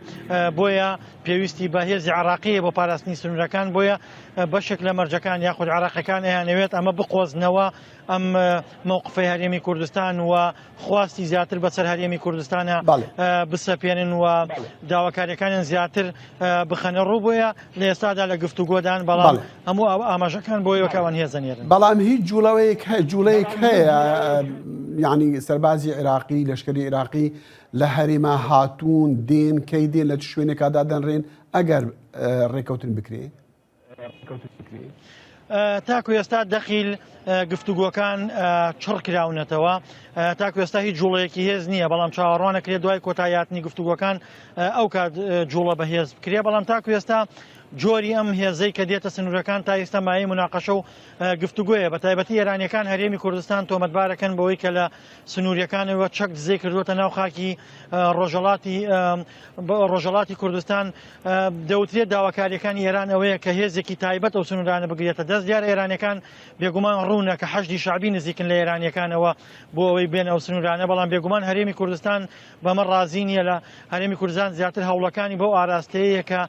بۆیە پێویستی بە هێزی عراقیە بۆ پاراستنی سنوورەکان بۆیە بەشێک لە مەرجەکان یاخود عراقەکان ئەیانەوێت ئەمە بقۆزنەوە ئەم مەوقفەی هەرێمی کوردستان و خواستی زیاتر بەسەر هەرێمی کوردستانە بسەپێنن و داواکاریەکانیان زیاتر بخەنە ڕوو بۆیە لە ئێستادا لە گفتوگۆدان بەڵام هەموو ئەو ئاماژەکان بۆ یەکەوان هێزەنێرن. بەڵام هیچ جوڵەوەیەک جوڵەیەک هەیە یعنی سەربازی عێراقی لەشکری عێراقی لە هەرێما هاتوون دێن کەی دێن لە چ شوێنێکا دادەنرێن ئەگەر ڕێکەوتن بکرێ؟ تاکو ئێستا دەخیل گفتوگۆکان چڕ کراونەتەوە تاکو ئێستا هیچ جوڵەیەکی هێز نییە بەڵام چاوەڕوانەکرێت دوای کۆتایاتنی گفتوگۆکان ئەو کات جوڵە بەهێز بکرێ بەڵام تاکو ئێستا جۆری ئەم هێزەی کە دێتە سنوورەکان تا ئێستا مایەی مناقەشە و گفتوگۆیە بە تایبەتی ئێرانیەکان هەرێمی کوردستان تۆمەتبارەکەن بەوەی کە لە سنووریەکانەوە چەک دزەی کردووەتە ناو خاکی ڕۆژەڵاتی ڕۆژەڵاتی کوردستان دەوترێت داواکاریەکانی ئێران ئەوەیە کە هێزێکی تایبەت ئەو سنوورانە بگرێتە دەست دیار ئێرانەکان بێگومان ڕوونە کە حەشدی شعبی نزیکن لە ئێرانیەکانەوە بۆ ئەوەی بێن ئەو سنوورانە بەڵام بێگومان هەرێمی کوردستان بەمە ڕازی نییە لە هەرێمی کوردستان زیاتر هەوڵەکانی بەو ئاراستەیە کە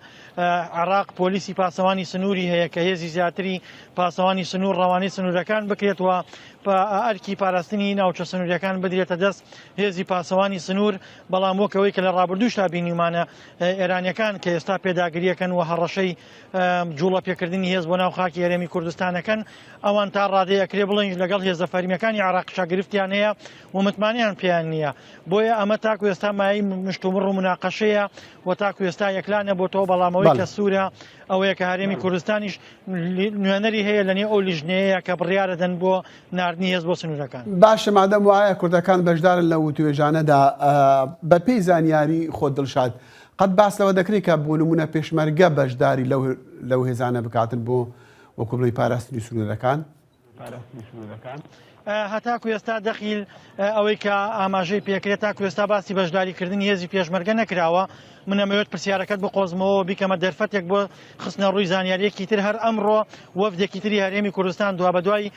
عراق پۆلیسی پاسەوانی سنووری هەیە کە هێزی زیاتری پاسەوانی سنوور ڕەوانەی سنوورەکان بکرێت و ئەرکی پاراستنی ناوچە سنووریەکان بدرێتە دەست هێزی پاسەوانی سنوور بەڵام وەک ئەوەی کە لە ڕابردووشدا بینیومانە ئێرانیەکان کە ئێستا پێداگریەکەن و هەڕەشەی جوڵە پێکردنی هێز بۆ ناو خاکی هەرێمی کوردستانەکەن ئەوان تا ڕادەیە ئەکرێ بڵێن لەگەڵ هێزە فەرمیەکانی عراقیشا گرفتیان هەیە و متمانەیان پێیان نییە بۆیە ئەمە تاکو ئێستا مایەی مشتومڕ و مناقەشەیە و تاکو ئێستا یەکلا نەبۆتەوە بەڵام ئەوەی کە سوورە ئەوەیە کە هەرێمی کوردستانیش نوێنەری هەیە لە نێو ئەو لیژنەیە کە بڕیارە دەن بۆ ناردنی هێز بۆ سنوورەکان. باشە مادەم وایە کوردەکان بەشدارن لەو وتوێژانەدا بەپێی زانیاری خۆت دڵشاد قەت باس لەوە دەکرێت کە بۆ نمونە پێشمەرگە بەشداری لەو لەو هێزانە بکاتن بۆ وەکو بڵێی پاراستنی سنوورەکان؟ هەتاکو ئێستا دەخیل ئەوەی کە ئاماژەی پێکرێت تاکو ئێستا باسی بەشداریکردنی هێزی پێشمەرگە نەکراوە من ئەمەوێت پرسیارەکەت بقۆزمەوە بیکەمە دەرفەتێک بۆ خستنە ڕووی زانیاریەکی تر هەر ئەمڕۆ وەفدێکی تری هەرێمی کوردستان دوابەدوای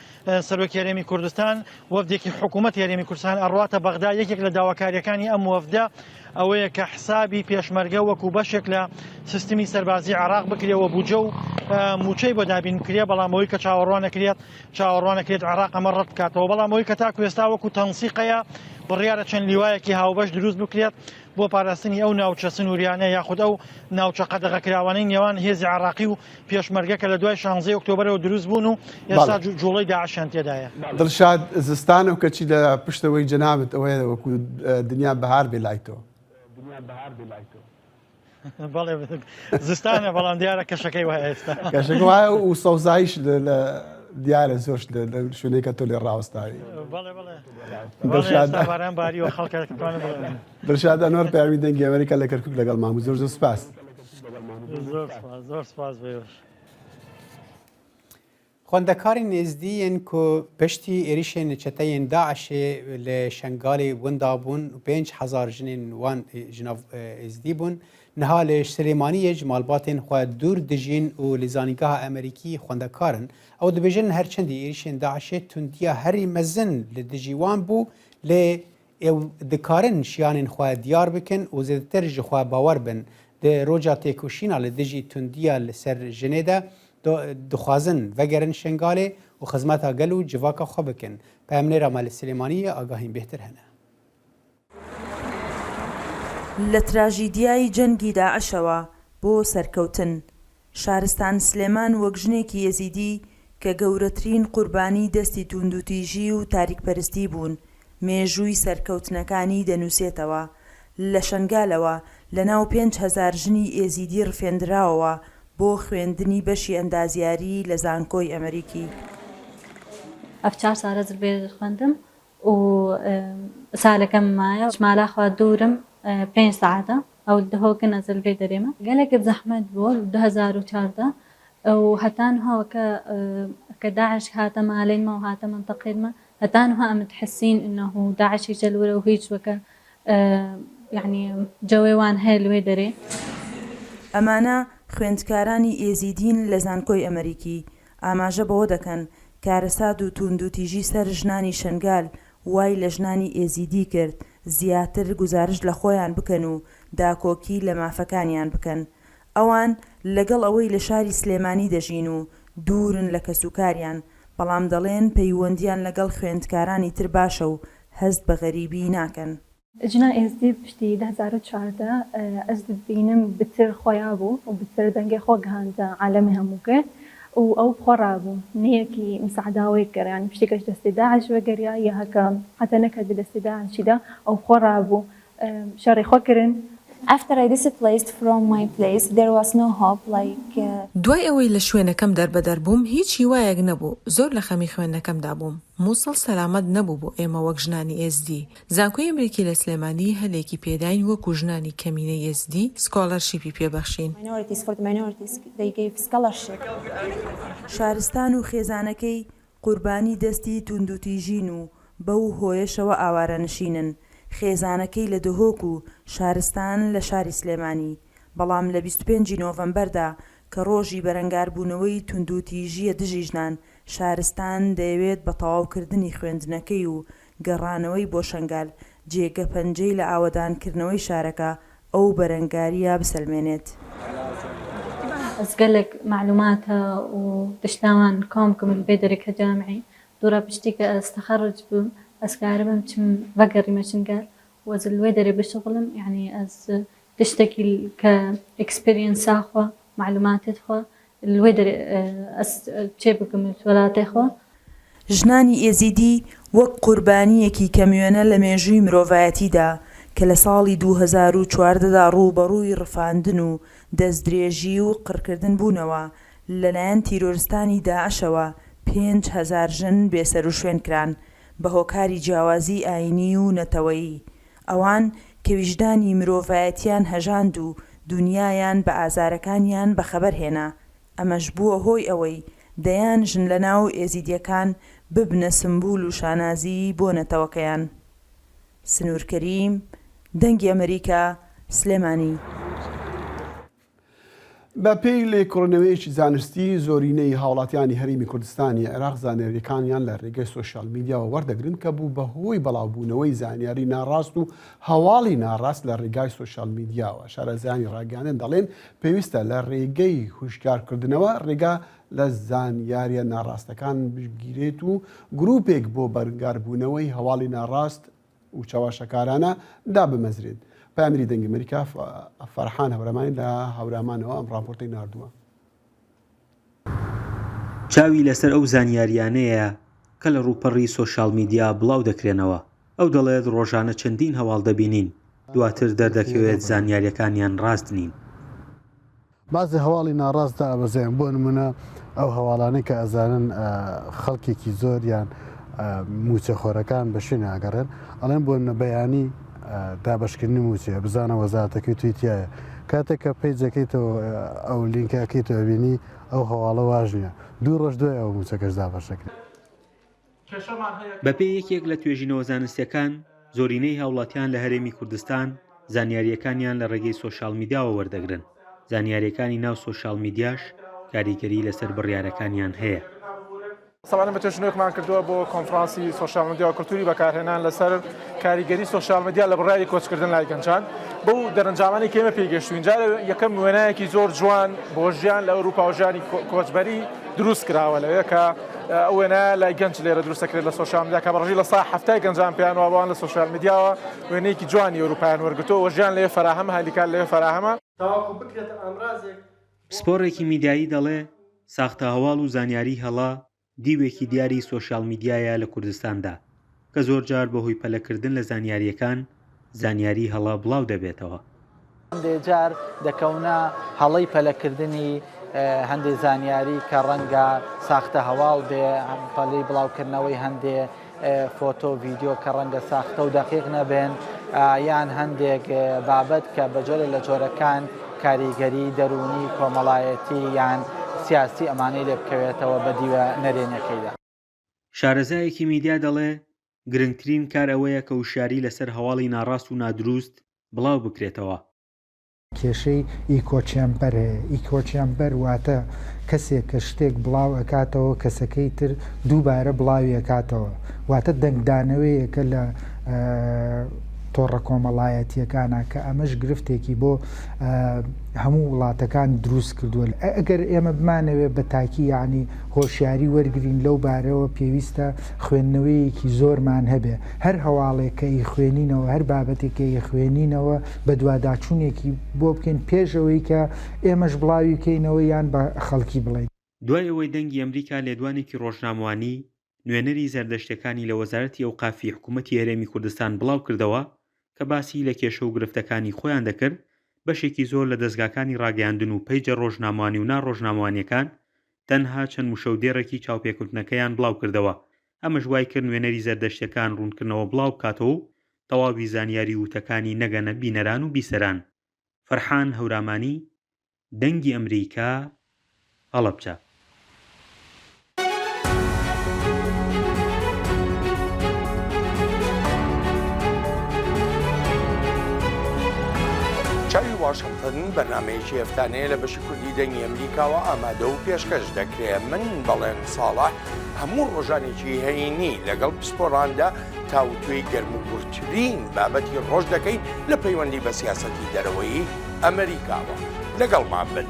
سەرۆکی هەرێمی کوردستان وەفدێکی حکوومەت هەرێمی کوردستان ئەڕواتە بەغدا یەکێک لە داواکاریەکانی ئەم وەفدە ئەوەیە کە حسابی پێشمەرگە وەکو بەشێک لە سیستمی سەربازی عێراق بکرێ و بودجە و مووچەی بۆ دابین بکرێ، بەڵام ئەوەی کە چاوەڕوانەکرێت چاوەڕوانەکرێت عێراق ئەمە ڕەت بکاتەوە، بەڵام ئەوەی کە تاکو ئێستا وەکو تەنسیقەیە بڕیارە چەند لیوایەکی هاوبەش دروست بکرێت بۆ پاراستنی ئەو ناوچە سنووریانە یاخود ئەو ناوچە قەدەغەکراوانەی نێوان هێزی عێراقی و پێشمەرگە کە لە دوای شانزەی ئۆکتۆبەرەوە دروست بوون و ئێستا جوڵەی داعشیان تێدایە. دڵشاد زستانە و کەچی لە پشتەوەی جەنابت ئەوەیە وەکو دنیا بەهار بێ لای تۆ. بەڵێ زستانە بەڵام دیارە کەشەکەی وایە ئێستا. کەشەکە وایە و سەوزاییش لە دیارە زۆر لە شوێنێکە تۆ لێ ڕاوەستاوی. بەڵێ بەڵێ. دڵشاد باران باریوە خەڵکە دڵشاد ئەنوەر پەیامی دەنگی ئەمریکا لە کەرکوک لەگەڵمان بوو زۆر زۆر سپاس. زۆر سپاس زۆر سپاس بۆ ئێوەش. Xwendekarên Êzdî yên ku piştî êrîşên çeteyên DAIŞ'ê li Şengalê winda bûn û 5000 jinên wan ji nav Êzdî bûn, niha li Silêmaniyê ji malbatên xwe dûr dijîn û li Zanîngeha Amerîkî xwendekar in. Ew dibêjin her çendî êrîşên DAIŞ'ê tundiya herî mezin li dijî wan bû lê Ew dikarin şiyanên xwe diyar bikin û zêdetir ji xwe bawer bin. Di roja têkoşîna li dijî tundiya li ser jinê de dixwazin vegerin Şengalê û xizmeta gel û civaka xwe bikin. Peyamnêra me li Silêmaniyê agahîn bêhtir hene. لە تراژیدیای جەنگی داعشەوە بۆ سەرکەوتن، شارستان سلێمان وەک ژنێکی ئێزیدی کە گەورەترین قوربانی دەستی تووندوتیژی و تاریکپەرستی بوون، مێژووی سەرکەوتنەکانی دەنووسێتەوە. لە شەنگالەوە لەناو 5000 ژنی ئێزیدی ڕفێندراوەوە بۆ خوێندنی بەشی ئەندازیاری لە زانکۆی ئەمریکی. ئەف چار سالە زلبێر خوەندم و سالەکەم مایە مالا خوا دوورم پێنج سەعاتە ئەو دهۆکن ئەزل ڤێ دەرێمە گەلەک زەحمەت بوو 2014 و هەتا نها کە کە داعش هاتە مالێن مە و هاتە مەنتەقێن مە هەتا نها ئەم تحسین انه داعش هیچ لورە و هیچ وەکە یعنی جەوێ وان هەیە لوێ دەرێ. ئەمانە خوێندکارانی ئێزیدین لە زانکۆی ئەمەریکی، ئاماژە بەوە دەکەن، کارەسات و تووندوتیژی سەر ژنانی شەنگال وای لە ژنانی ئێزیدی کرد زیاتر گوزارشت لە خۆیان بکەن و داکۆکی لە مافەکانیان بکەن. ئەوان لەگەڵ ئەوەی لە شاری سلێمانی دەژین و دوورن لە کەسوکاریان، بەڵام دەڵێن پەیوەندیان لەگەڵ خوێندکارانی تر باشە و هەست بە غەریبی ناکەن. ژنا ئێزدی پشتی 2014 ئەز دبینم بتر خوەیا بوو و بتر دەنگێ خوە گهاندە عالەمێ هەمووکێ و ئەو بخوە رابوو نەیەکی مساعداوەی کر یانی پشتی کەش دەستێ داعش وەگەریا یا هەکە حەتە نەکەت بە دەستێ داعشی دا ئەو بخوە رابوو شەڕێ خوە کرن. After I displaced from my place there was no hope like. دوای ئەوەی لە شوێنەکەم دەربەدەر بووم هیچ هیوایەک نەبوو، زۆر لە خەمی خوێندنەکەمدا بووم، موسڵ سەلامەت نەبوو بۆ ئێمە وەک ژنانی ئێزدی، زانکۆی ئەمریکی لە سلێمانی هەلێکی پێداین وەکو ژنانی کەمینەی ئێزدی سکۆلەرشیپی پێبەخشین. شارستان و خێزانەکەی قوربانی دەستی توندوتیژین و بەو هۆیەشەوە ئاوارەنشینن، خێزانەکەی لە دهۆک و شارستان لە شاری سلێمانی، بەڵام لە 25 ی نۆڤەمبەردا کە ڕۆژی بەرەنگاربوونەوەی توندوتیژییە دژی ژنان، شارستان دەیەوێت بە تەواوکردنی خوێندنەکەی و گەڕانەوەی بۆ شەنگال، جێگە پەنجەی لە ئاوەدانکردنەوەی شارەکە، ئەو بەرەنگارییە بسەلمێنێت. ئەز گەلەک مەعلوماتە و تشتاوان کۆم کم لڤێ دەرێ کە جامعی دوورا پشتی کە ئەز تەخەڕوج بم ئەز کاربم چم ڤەگەڕیمە شنگال و ئەز لوێ دەرێ بشتغلم یەعنی ئەز تشتەکی کە ئێکسپێریەنسا خوە مەعلوماتێت خوە لوێ دەرێ ئەز چێ بکم وەلاتێ خوە. ژنانی ئێزیدی وەک قوربانییەکی کەموێنە لە مێژووی مرۆڤایەتیدا کە لە ساڵی 2014 دا ڕووبەڕووی ڕفاندن و دەستدرێژی و قڕکردن بوونەوە، لەلایەن تیرۆرستانی داعشەوە 5000 ژن بێسەروشوێن کران بە هۆکاری جیاوازیی ئایینی و نەتەوەیی. ئەوان کە ویژدانی مرۆڤایەتیان هەژاند و دونیایان بە ئازارەکانیان بەخەبەر هێنا، ئەمەش بووە هۆی ئەوەی دەیان ژن لەناو ئێزیدیەکان ببنە سمبول و شانازی بۆ نەتەوەکەیان. سنوور کەریم، دەنگی ئەمەریکا، سلێمانی. بە پێی لێکۆڵینەوەیەکی زانستی، زۆرینەی هاوڵاتیانی هەرێمی کوردستانی عێراق زانیارییەکانیان لە رێگەی سۆشیال میدیاوە وەردەگرن کە بوو بە هۆی بەڵاوبوونەوەی زانیاری ناڕاست و هەواڵی ناڕاست لە رێگای سۆشیال میدیاوە. شارەزایانی راگەیاندن دەڵێن، پێویستە لە رێگەی هوشیارکردنەوە رێگا لە زانیارییە ناڕاستەکان بگیرێت و گروپێک بۆ بەرنگاربوونەوەی هەواڵی ناڕاست و چەواشەکارانە دابمەزرێت. پەیامنێری دەنگی ئەمەریکا فەرحان هەورامانی لە هەورامانەوە ئەم ڕاپۆرتەی ناردووە. چاوی لەسەر ئەو زانیارییانەیە کە لە ڕووپەڕی سۆشیال میدیا بڵاو دەکرێنەوە. ئەو دەڵێت ڕۆژانە چەندین هەواڵ دەبینین، دواتر دەردەکەوێت زانیارییەکانیان ڕاست نین. بەعزێ هەواڵی ناڕاست دائەبەزێن بۆ نمونە ئەو هەواڵانەی کە ئەزانن خەڵکێکی زۆر یان موچەخۆرەکان بە شوێنی ئاگەڕێن ئەڵێن بۆ نمونە بەیانی دابەشکردنی موچەیە بزانە وەزارەتەکەی توی تایە کاتێک کە پەیجەکەیتەوە ئەو لینکەکەیتەوە بینی ئەو هەواڵە واش نییە دوو ڕۆژ دوای ئەو موچەکەش دابەشەکرێت. بەپێی یەکێک لە توێژینەوە زانستییەکان، زۆرینەی هاوڵاتیان لە هەرێمی کوردستان زانیارییەکانیان لە ڕێگەی سۆشیال میدیاوە وەردەگرن، زانیارییەکانی ناو سۆشیال میدیاش کاریگەری لەسەر بڕیارەکانیان هەیە. ساڵانە بە توێژینەوەیەکمان کردووە بۆ کۆنفرانسی سۆشیال میدیا و کولتوری بەکارهێنان لەسەر کاریگەری سۆشیال میدیا لە بڕیاری کۆچکردن لای گەنجان بەو دەرەنجامانەی کە ئێمە پێی گەشتوین جارێ یەکەم وێنایەکی زۆر جوان بۆ ژیان لە ئەوروپا و ژیانی کۆچبەری دروست کراوە لەوێ کە ئەو وێنایە لای گەنج لێرە دروست دەکرێت لە سۆشیال میدیا کە بەڕێژەی لە سا حەفتای گەنجان پێیان وابووان لە سۆشیال میدیاوە وێنەیەکی جوانی ئەوروپایان وەرگرتووە و ژیان لەوێ فەراهەمە هەلیکار لەوێ فەراهەمە. تاوەکو بکرێتە ئامرازێک بۆ. پسپۆڕێکی میدیایی دەڵێ، ساختە هەواڵ و زانیاریی هەڵە دیوێکی دیاری سۆشیاڵ میدیایە لە کوردستاندا، کە زۆرجار بەهۆی پەلەکردن لە زانیارییەکان، زانیاریی هەڵە بڵاو دەبێتەوە. هەندێ جار دەکەونە هەڵەی پەلەکردنی هەندێ زانیاری کە ڕەنگە ساختە هەواڵ بێ، پەلەی بڵاوکردنەوەی هەندێ فۆتۆ و ڤیدیۆ کە ڕەنگە ساختە و دەقیق نەبن، یان هەندێک بابەت کە بە جۆرێک لە جۆرەکان کاریگەری دەروونی، کۆمەڵایەتی یان سیاسی ئەمانەی لێ بکەوێتەوە بە دیوە نەرێنیەکەیدا. شارەزایەکی میدیا دەڵێ، گرنگترین کار ئەوەیە کە وشیاری لەسەر هەواڵی ناڕاست و نادروست بڵاو بکرێتەوە. کێشەی echo chamber هەیە، echo chamber واتە کەسێک کە شتێک بڵاو ئەکاتەوە کەسەکەی تر دووبارە بڵاوی ئەکاتەوە واتە دەنگدانەوەیەکە لە تۆڕە کۆمەڵایەتیەکانە کە ئەمەش گرفتێکی بۆ هەموو وڵاتەکان دروست کردووە ئەگەر ئێمە بمانەوێت بە تاکی یعنی هۆشیاری وەرگین لەو بارەوە پێویستە خوێندنەوەیەکی زۆرمان هەبێ هەر هەواڵێک کە ئیخوێنینەوە هەر بابەتێک کە ئیخوێنینەوە بەدواداچوونێکی بۆ بکەین پێش ئەوەی کە ئێمەش بڵاوی بکەینەوە یان بە خەڵکی بڵێین. دوای ئەوەی دەنگی ئەمریکا لێدوانێکی ڕۆژنامەوانی نوێنەری زەردەشتیەکانی لە وەزارەتی ئەوقافی حکومەتی هەرێمی کوردستان بڵاوکردەوە کە باسی لە کێشە و گرفتەکانی خۆیان دەکرد بەشێکی زۆر لە دەزگاکانی ڕاگەیاندن و پەیجە ڕۆژنامەوانی و نا ڕۆژنامەوانیەکان تەنها چەند وشە و دێڕێکی چاوپێکەوتنەکەیان بڵاوکردەوە ئەمەش وایکرد نوێنەری زەردەشتیەکان ڕوونکردنەوە بڵاوبکاتەوە و تەواوی زانیاری و وتەکانی نەگەنە بینەران و بیسەران. فەرحان هەورامانی، دەنگی ئەمریکا، هەڵەبجە. چاوی واشنتن بەرنامەیەکی هەفتانەیە لە بەشی کوردی دەنگی ئەمریکاوە ئامادە و پێشکەش دەکرێ. من بەڵێن ساڵح هەموو ڕۆژانێکی هەینی لەگەڵ پسپۆڕاندا تاوتوێی گەرموگوڕترین بابەتی ڕۆژ دەکەین لە پەیوەندی بە سیاسەتی دەرەوەیی ئەمریکاوە. لەگەڵمان بن.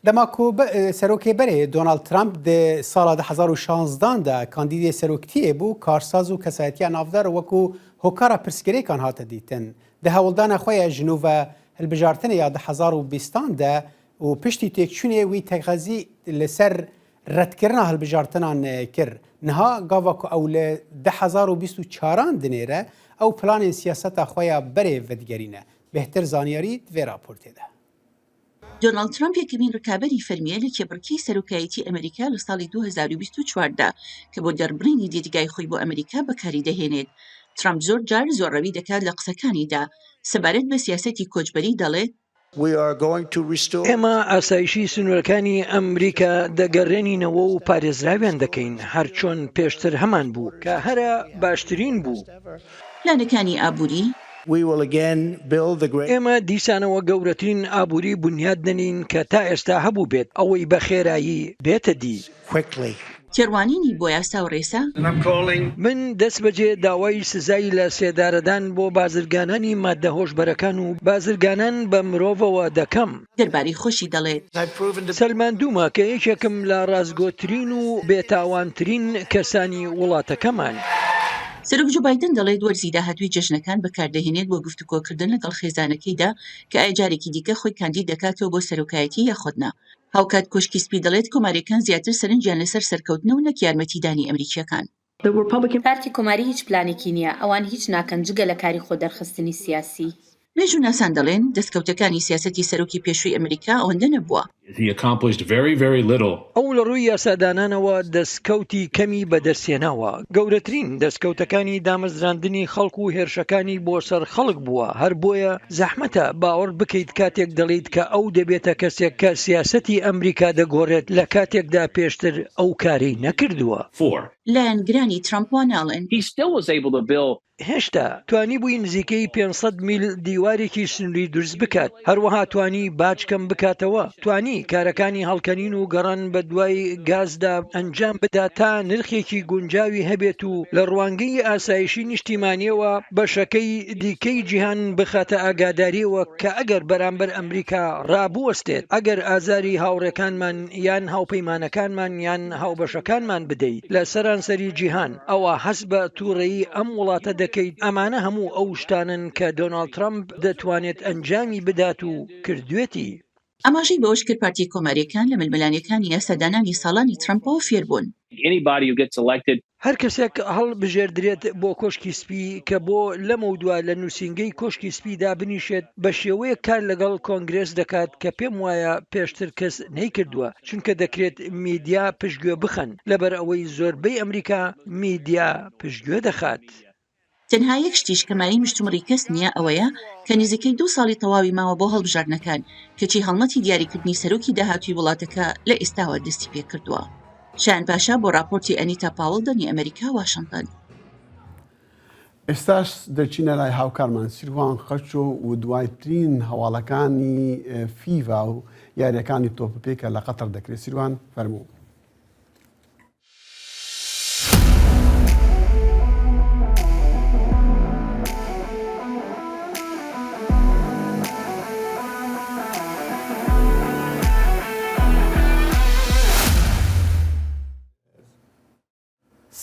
Dema ku Serokê berê Donald Trump di sala 2016 de kandîdê seroktiyê bû, karsaz û kesayetiya navdar wekû hokara pirsgirêkan hate dîtin. Di hewldana xwe ya ji nû ve hilbijartinê ya 2020 de û piştî têkçûnê wî teqezî li ser redkirina hilbijartinan kir. Niha gava ku ew li 2024 an dinêre, ew planên siyaseta xwe ya berê vedigerîne. Bêhtir zanyarî di vê raportê de. دۆناڵد ترەمپ یەکەمین ڕکابەری فەرمییە لە کێبڕکێی سەرۆکایەتی ئەمریکا لە ساڵی 2024 دا کە بۆ دەربڕینی دیدگای خۆی بۆ ئەمریکا بەکاری دەهێنێت. ترەمپ زۆر جار زۆرڕەوی دەکات لە قسەکانیدا. سەبارەت بە سیاسەتی کۆچبەری دەڵێت. ئێمە ئاسایشی سنوورەکانی ئەمریکا دەگەڕێنینەوە و پارێزراویان دەکەین، هەر چۆن پێشتر هەمانبوو، کە هەرە باشترین بوو. پلانەکانی ئابووری. ئێمە دیسانەوە گەورەترین ئابووری بونیاد دەنێین کە تا ئێستا هەبووبێت، ئەوەی بە خێرایی بێتە دی. تێڕوانینی بۆ یاسا و ڕێسا. من دەستبەجێ داوای سزای لە سێدارەدان بۆ بازرگانانی ماددە هۆشبەرەکان و بازرگانان بە مرۆڤەوە دەکەم. دەربارەی خۆشی دەڵێت. سەلماندوومە کە یەکێکم لە ڕاستگۆترین و بێتاوانترین کەسانی وڵاتەکەمان. سەرۆک جۆ بایدن دەڵێت وەرزی داهاتووی جەژنەکان بەکاردەهێنێت بۆ گفتوگۆکردن لەگەڵ خێزانەکەیدا کە ئایا جارێکی دیکە خۆی کاندید دەکاتەوە بۆ سەرۆکایەتی یاخود نا. هاوکات کۆشکی سپی دەڵێت کۆمارییەکان زیاتر سەرنجیان لەسەر سەرکەوتنە و نەک یارمەتیدانی ئەمریکییەکان. پارتی کۆماری هیچ پلانێکی نییە، ئەوان هیچ ناکەن جگە لە کاری خۆدەرخستنی سیاسی. مێژووناسان دەڵێن دەستکەوتەکانی سیاسەتی سەرۆکی پێشووی ئەمریکا ئەوەندە نەبووە. ئەو لە ڕووی یاسادانانەوە دەستکەوتی کەمی بەدەستهێناوە، گەورەترین دەستکەوتەکانی دامەزراندنی خەڵک و هێرشەکانی بۆ سەر خەڵک بووە، هەر بۆیە زەحمەتە باوەڕ بکەیت کاتێک دەڵێیت کە ئەو دەبێتە کەسێک کە سیاسەتی ئەمریکا دەگۆڕێت لە کاتێکدا پێشتر ئەو کارەی نەکردووە. لایەنگرانی ترەمپ وا ناڵێن. هێشتا توانیبووی نزیکەی 500 میل دیوارێکی سنووری دروست بکات، هەروەها توانی باج کەم بکاتەوە، توانی کارەکانی هەڵکەنین و گەڕان بەدوای گازدا ئەنجام بدات تا نرخێکی گونجاوی هەبێت و لە ڕوانگەی ئاسایشی نیشتیمانییەوە بەشەکەی دیکەی جیهان بخاتە ئاگادارییەوە کە ئەگەر بەرامبەر ئەمریکا ڕابوەستێت، ئەگەر ئازاری هاوڕێکانمان یان هاوپەیمانەکانمان یان هاوبەشەکانمان بدەیت لە سەرانسەری جیهان، ئەوا هەست بە تووڕەیی ئەم وڵاتە دەکەیت، ئەمانە هەموو ئەو شتانەن کە دۆناڵد ترەمپ دەتوانێت ئەنجامی بدات و کردوێتی. ئاماژەی بەوەشکرد، پارتی کۆمارییەکان لە ململانێکانی یاسادانانی ساڵانی ترەمپەوە فێربوون. هەر کەسێک هەڵبژێردرێت بۆ کۆشکی سپی کە بۆ لەمەودوا لە نووسینگەی کۆشکی سپی دابنیشێت، بە شێوەیەک کار لەگەڵ کۆنگرێس دەکات کە پێم وایە پێشتر کەس نەیکردووە، چونکە دەکرێت میدیا پشتگوێ بخەن، لەبەر ئەوەی زۆربەی ئەمریکا میدیا پشتگوێ دەخات. تەنها یەک شتیش کە مایەی مشتومڕی کەس نییە ئەوەیە کە نزیکەی دوو ساڵی تەواوی ماوە بۆ هەڵبژاردنەکان، کەچی هەڵمەتی دیاریکردنی سەرۆکی داهاتووی وڵاتەکە لە ئێستاوە دەستیپێکردووە. شایان پاشا بۆ ڕاپۆرتی ئەنیتا پاوڵ دەنگی ئەمەریکا واشنتن. ئێستاش دەچینە لای هاوکارمان سیروان خەچۆ و دوایترین هەواڵەکانی فیڤا و یاریەکانی تۆپی پێ کە لە قەتەر دەکرێت سیروان فەرموو.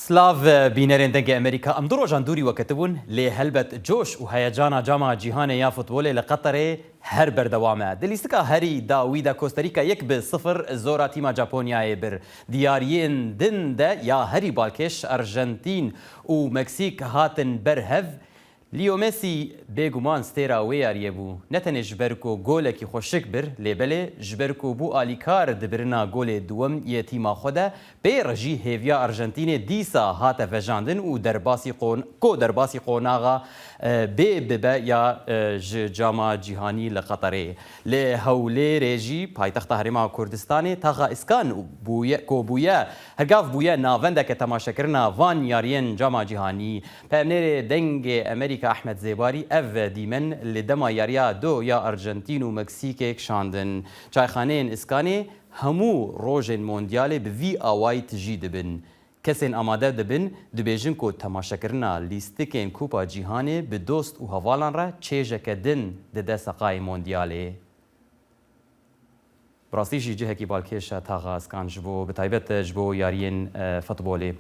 سلاv bînerên Dengê Amerîka em du rojan dûrî we ketibûn lê helbet coş û heyecana Cama Cîhanê ya Futbolê li Qeterê her berdewam e. Di lîstika herî dawî de Kosterîka yek bi sifir zora tîma Japonyayê bir. Di yariyên din de ya herî balkêş Arjentîn û Meksîk hatin ber hev. Leo Messi bêguman stêra wê yariyê bû. Ne tenê ji ber ku golekî xweşik bir, lê belê ji ber ku bû alîkar di birina golê duwem yê tîma xwe de, pê re jî hêviya Arjentînê dîsa hate vejandin û derbasî ku derbasî qonaxa bê bibe ya ji Cama Cîhanî li Qeterê. Li Hewlêrê jî paytexta Herêma Kurdistanê taxa Îskan bûye ku bûye hergav bûye navendeke temaşekirina van yariyên Cama Cîhanî. Peyamnêrê Dengê Amerîka Ehmed Zêbarî ev dîmen li dema yariya do ya Arjentîn û Meksîkê kişandin. Çayxaneyên Îskanê hemû rojên Mondyalê bi vî awayî tijî dibin. Kesên amade dibin dibêjin ku temaşekirina lîstikên Kûpa Cîhanê bi dost û hevalan re çêjeke din dide seqayê Mondyalê. Bi rastî jî cihekî balkêş e taxa Iskan ji bo bi taybet ji bo yariyên futbolê.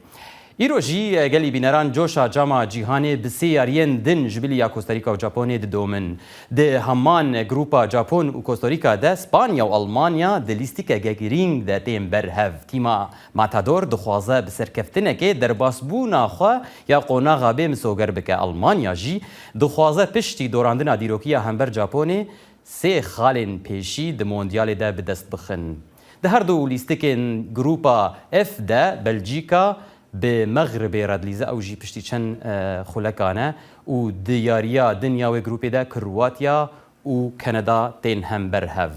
Îro jî gelî bîneran coşa Cama Cîhanê bi sê yariyên din ji bilî ya Kostarîka û Japonê didomin. Di heman grûpa Japon û Kostarîka de Spanya û Almanya di lîstikeke girîng de tên ber hev. Tîma Matador dixwaze bi serkeftinekê derbasbûna xwe ya qonaxa bê misoger bike. Almanya jî dixwaze piştî dorandina dîrokî ya hember Japonê sê xalên pêşî di Mondyalê de bi dest bixin. Di her du lîstikên grûpa F de Belcîka bi Mexribê re dilîze ew jî piştî çend xulekan e û di yariya din ya wê grûpê de Kroatya û Keneda tên hember hev.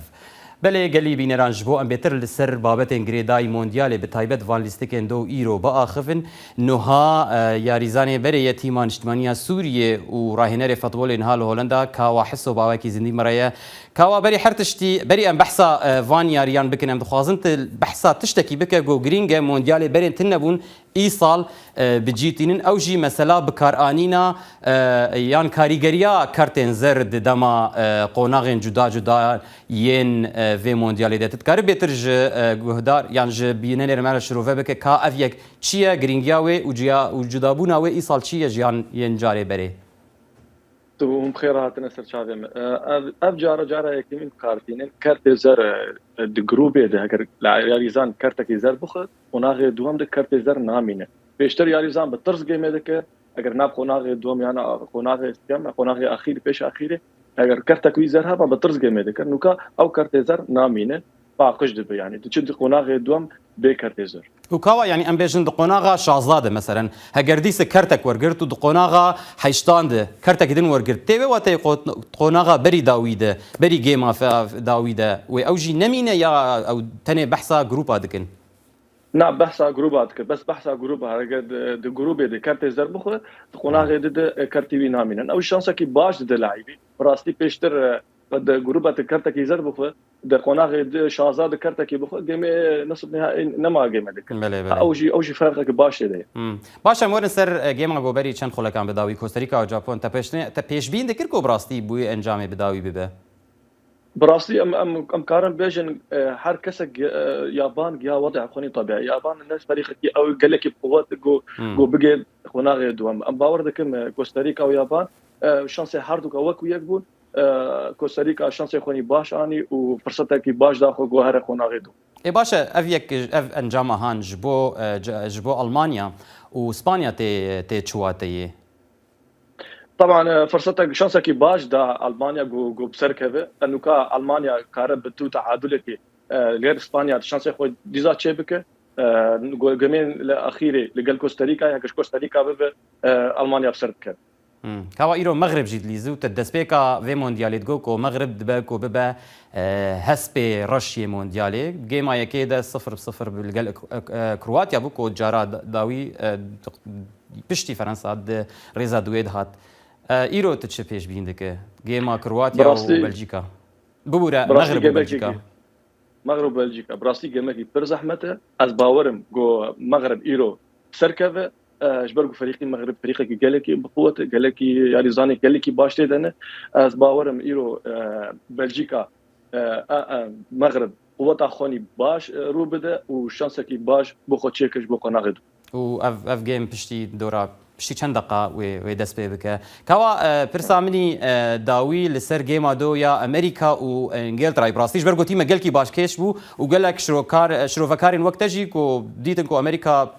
Belê gelî bîneran ji bo em bêtir li ser babetên girêdayî Mondyalê bi taybet van lîstikên do îro biaxivin nuha yarîzanê berê ye tîma niştimaniya Sûriyê û rahênerê fetbolê niha li Holenda Kawa Hiso bawekî zindî me re ye. Kawa berî her tiştî berî em behsa van yariyan bikin em dixwazin tu behsa tiştekî bike ku girîng e Mondyalê berên tune bûn Îsal bi cî tînin ew jî mesela bikaranîna yan karîgeriya kertên zer di dema qonaxên cuda cuda yên vê mondyalê de. Tu dikarî bêtir ji guhdar yan ji bînerên me re şirove bike ka ev yek çi ye, girîngiya wê û cudabûna wê îsal çi ye ji yan yên carê berê? Tu hûn bi xêr hatine ser çavê min. Ev ev cara cara yekemîn bi kar tînin. Kertê zer di grûbê de heger yarîzan kertekî zer bixwe qonaxê duwem de kertê zer namîne. Pêştir yarîzan bi tirs gêmê dike eger nav qonaxê duwem yan qonaxê sêyem qonaxê axîrî pêş axîrê eger kertek wî zer heba bi tirs gêmê dike. Nûka ew kertê zer namîne. Paqij dibe yanî diçe di qonaxê duwem bê kertê zer. Û kawa yanî em bêjin di qonaxa şazda de meselen heger dîsa kertek wergirt û di qonaxa heştan de kertekî din wergirt tê wê wateyê qonaxa berî dawî de berî gêma dawî de wê ew jî nemîne ya ew tenê behsa grûpa dikin? Na behsa grûba dikir bes behsa grûba heger di grûbê de kertê zer bixwe di qonaxê di de kertî wî namînin. Ew şansekî baş dide laîbî. Bi rastî pêştir di grûba te kertekî zer bixwe di qonaxê di şaza di kertekî bixwe gêmê nisif nihayî nema gême dikir. Ew jî ew jî ferqeke baş tê de ye. Baş em werin ser gêma ku berî çend xulekan bi dawî Kosterîka û Japon te te pêşbîn dikir ku bi rastî bûyê encamê bi dawî bibe? Bi rastî em em em karin bêjin her kesek Yaban giya wede xwenî tabiî. Yaban ne ferîqekî ew gelekî bi quwet ku ku bigê qonaxê duwem. Em bawer dikim Kosterîka û Yaban şansê her duka wek û yek bûn. Kosterîka şansê xwenî baş anî û firsetekî baş da xwe ku here qonaxê duwem. Ê baş e ev yek ev encama han ji bo ji bo Almanya û Spanya tê tê çi wateyê? Taban firsetek şansekî baş da Almanya ku ku bi ser keve. Enûka Almanya kare bi tu teadulekî li gel Spanya şansê xwe dîza çê bike. Gemên li axîrê li gel Kosterîka ya ji Kosterîka bibe Almanya bi ser dikeve. Kawa îro Mexrib jî dilîze û te destpêka vê mondyalê digot ku Mexrib dibe ku bibe hespê reş yê mondyalê. Gêma yekê de sifir bi sifir li gel Kroatya bû ku cara dawî Piştî Ferensa di rêza duwê dihat. Îro tu çi pêşbîn dike? Gêma Kroatya û Belcîka. Bibûre Mexrib û Belcîka. Mexrib û Belcîka. Bi rastî gemekî pir zehmet e. Ez bawer im ku Mexrib îro serkeve. Ji ber ku ferîqî Mexrib ferîqekî gelekî bi quwet e, gelekî yarîzanê gelekî baş tê de ne. Ez bawer im îro Belcîka Mexrib quweta xwenî baş rû bide û şansekî baş bo xwe çêke ji bo qonaxê du. Û ev ev gêm piştî dora piştî çend deqa wê wê dest pê bike. Kawa pirsa min î dawî li ser gêma do ya Amerîka û Îngilterayê bi rastî ji ber ku tîme gelkî başkêş bû û gelek şirokar şirovekarên wek te jî ku dîtin ku Amerîka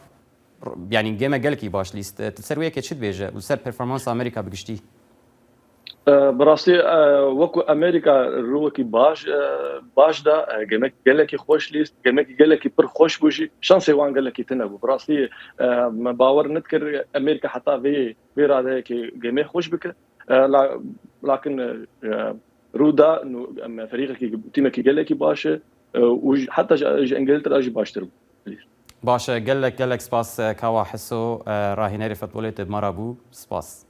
yanî gême gelekî baş lîst. Tu li ser wê yekê çi dibêje û li ser performansa Amerîka bi giştî? Bi rastî wekû Amerîka rûwekî baş baş da, gemek gelekî xweş lîst, gemekî gelekî pir xweş bû jî, şansê wan gelekî tune bû. Bi rastî me bawer nedikir Amerîka heta vê vê radeyekê gemê xweş bike. Lakin rû da ferîqekî tîmekî gelekî baş e û heta ji Îngiltere jî baştir bû. Baş e, gelek gelek spas Kawa Hiso, rahînerê futbolê tu bi me re bû. Spas.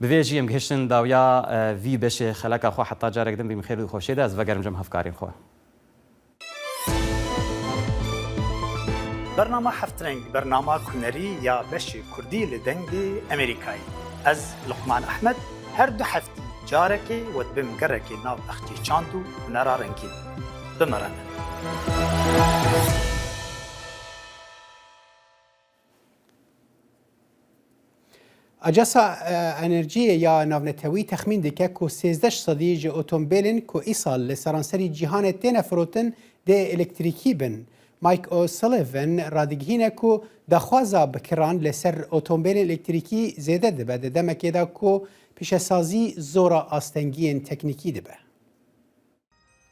Bi vê jî em gihiştin dawiya vî beşê xeleka xwe heta carek din bîm xêr û xweşê de ez vegerim cem hevkarên xwe. Bernama Heftreng bernama hunerî ya beşê kurdî li Dengê Amerîkayê. Ez Luqman Ehmed her du heftî carekê we dibim gerekê nav bexçê çand û hunera rengîn. Bi me re bin. Ajansa Enerjiyê ya Navnetewî texmîn dike ku 13 ji sedî ji otombêlên ku îsal li seranserî cîhanê têne firotin dê elektrîkî bin. Mike O'Sullivan radigihîne ku daxwaza bikiran li ser otombêlên elektrîkî zêde dibe di demekê de ku pîşesazî zora astengiyên teknîkî dibe.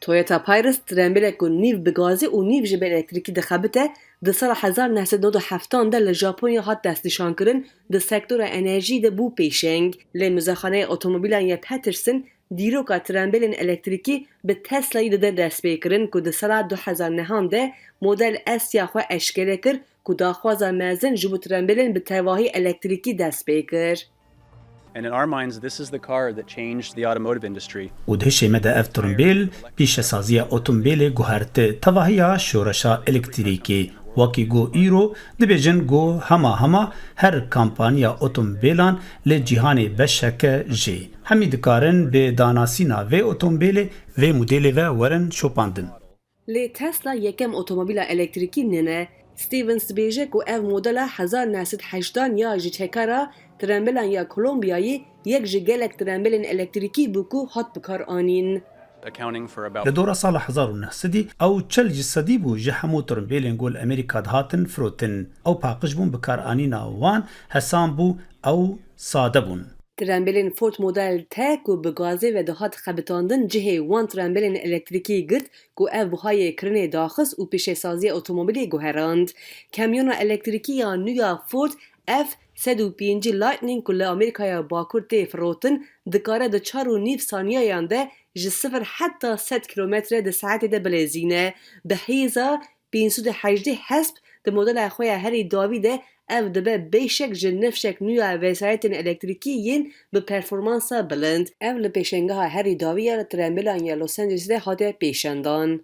Toyota Prius trembêlek ku nîv bi gazê û nîv jî bi elektrîkî dixebite, di sala 1997 an de li Japonya hat destnîşankirin, di sektora enerjiyê de bû pêşeng. Lê Muzexaneya Otomobîlan ya Peterson dîroka trembêlên elektrîkî bi Teslayê dide destpêkirin ku di sala 2009 an de Model S ya xwe eşkere kir ku daxwaza mezin ji bo trembêlên bi tevahî elektrîkî dest pê kir. Û di hişê me de ev trimbêl pîşesaziya otombêlê guhert tevahiya şoreşa elektrîkê. Wekî ku îro dibêjin ku hema hema her kampaniya otombêlan li cîhanê beşeke jê. Hemî dikarin bi danasîna vê otombêlê vê modelê ve werin şopandin. Lê Tesla yekem otomobîla elektrîkî nine. Stevens dibêje ku ev modela 1980 ya ji çekara trembilan ya Kolombiyayê yek ji gelek trembilên elektrîkî bû ku hat bikaranîn. Li dora sala 1900 î ew çel ji sedî bû ji hemû trimbêlên ku li Amerîka dihatin firotin. Ew paqij bûn bikaranîna wan hesan bû ew sade bûn. Trembêlên Ford Model T ku bi gazê ve dihat xebitandin cihê wan trembêlên elektrîkî girt ku ev buhayê kirinê daxist û pîşesaziya otomobîlê guherand. Kamyona elektrîkî ya nû ya Ford F 150 Lightning ku li Amerîkaya Bakur tê firotin, dikare di çar û nîv saniyeyan de ji sifir heta sed kîlometre di saetê de bilezîne. Bi hêza. 518 hesp di modela xwe ya herî dawî de ev dibe beşek ji nifşek nû ya vesayetên elektrîkî yên bi performansa bilind. Ev li pêşengeha herî dawî ya li trembêlan ya Los Angelesê de hate pêşendan.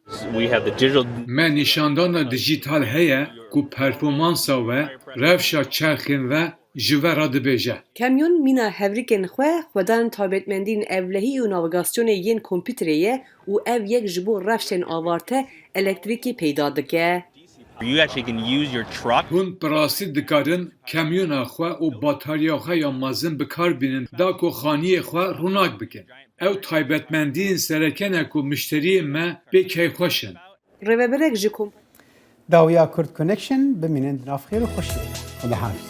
Me nîşandana dijîtal heye ku performansa we, rewşa çerxên we ji we re dibêje. Kamyon mîna hevrikên xwe xwedan taybetmendiyên ewlehî û navigasyonê yên kompîterê ye û ev yek ji bo rewşên avarte elektrîkê peyda dike. Hûn bi rastî dikarin kamyona xwe û batarya xwe ya mezin bi kar bînin da ku xaniyê xwe ronak bikin. Ew taybetmendiyên sereke ne ku mişteriyên me pê keyfxweş in. Rêveberek ji kompaniyê. Dawiya Kurd Connection bimînin di nav xêr û xweşiyê de. Xweda hafiz.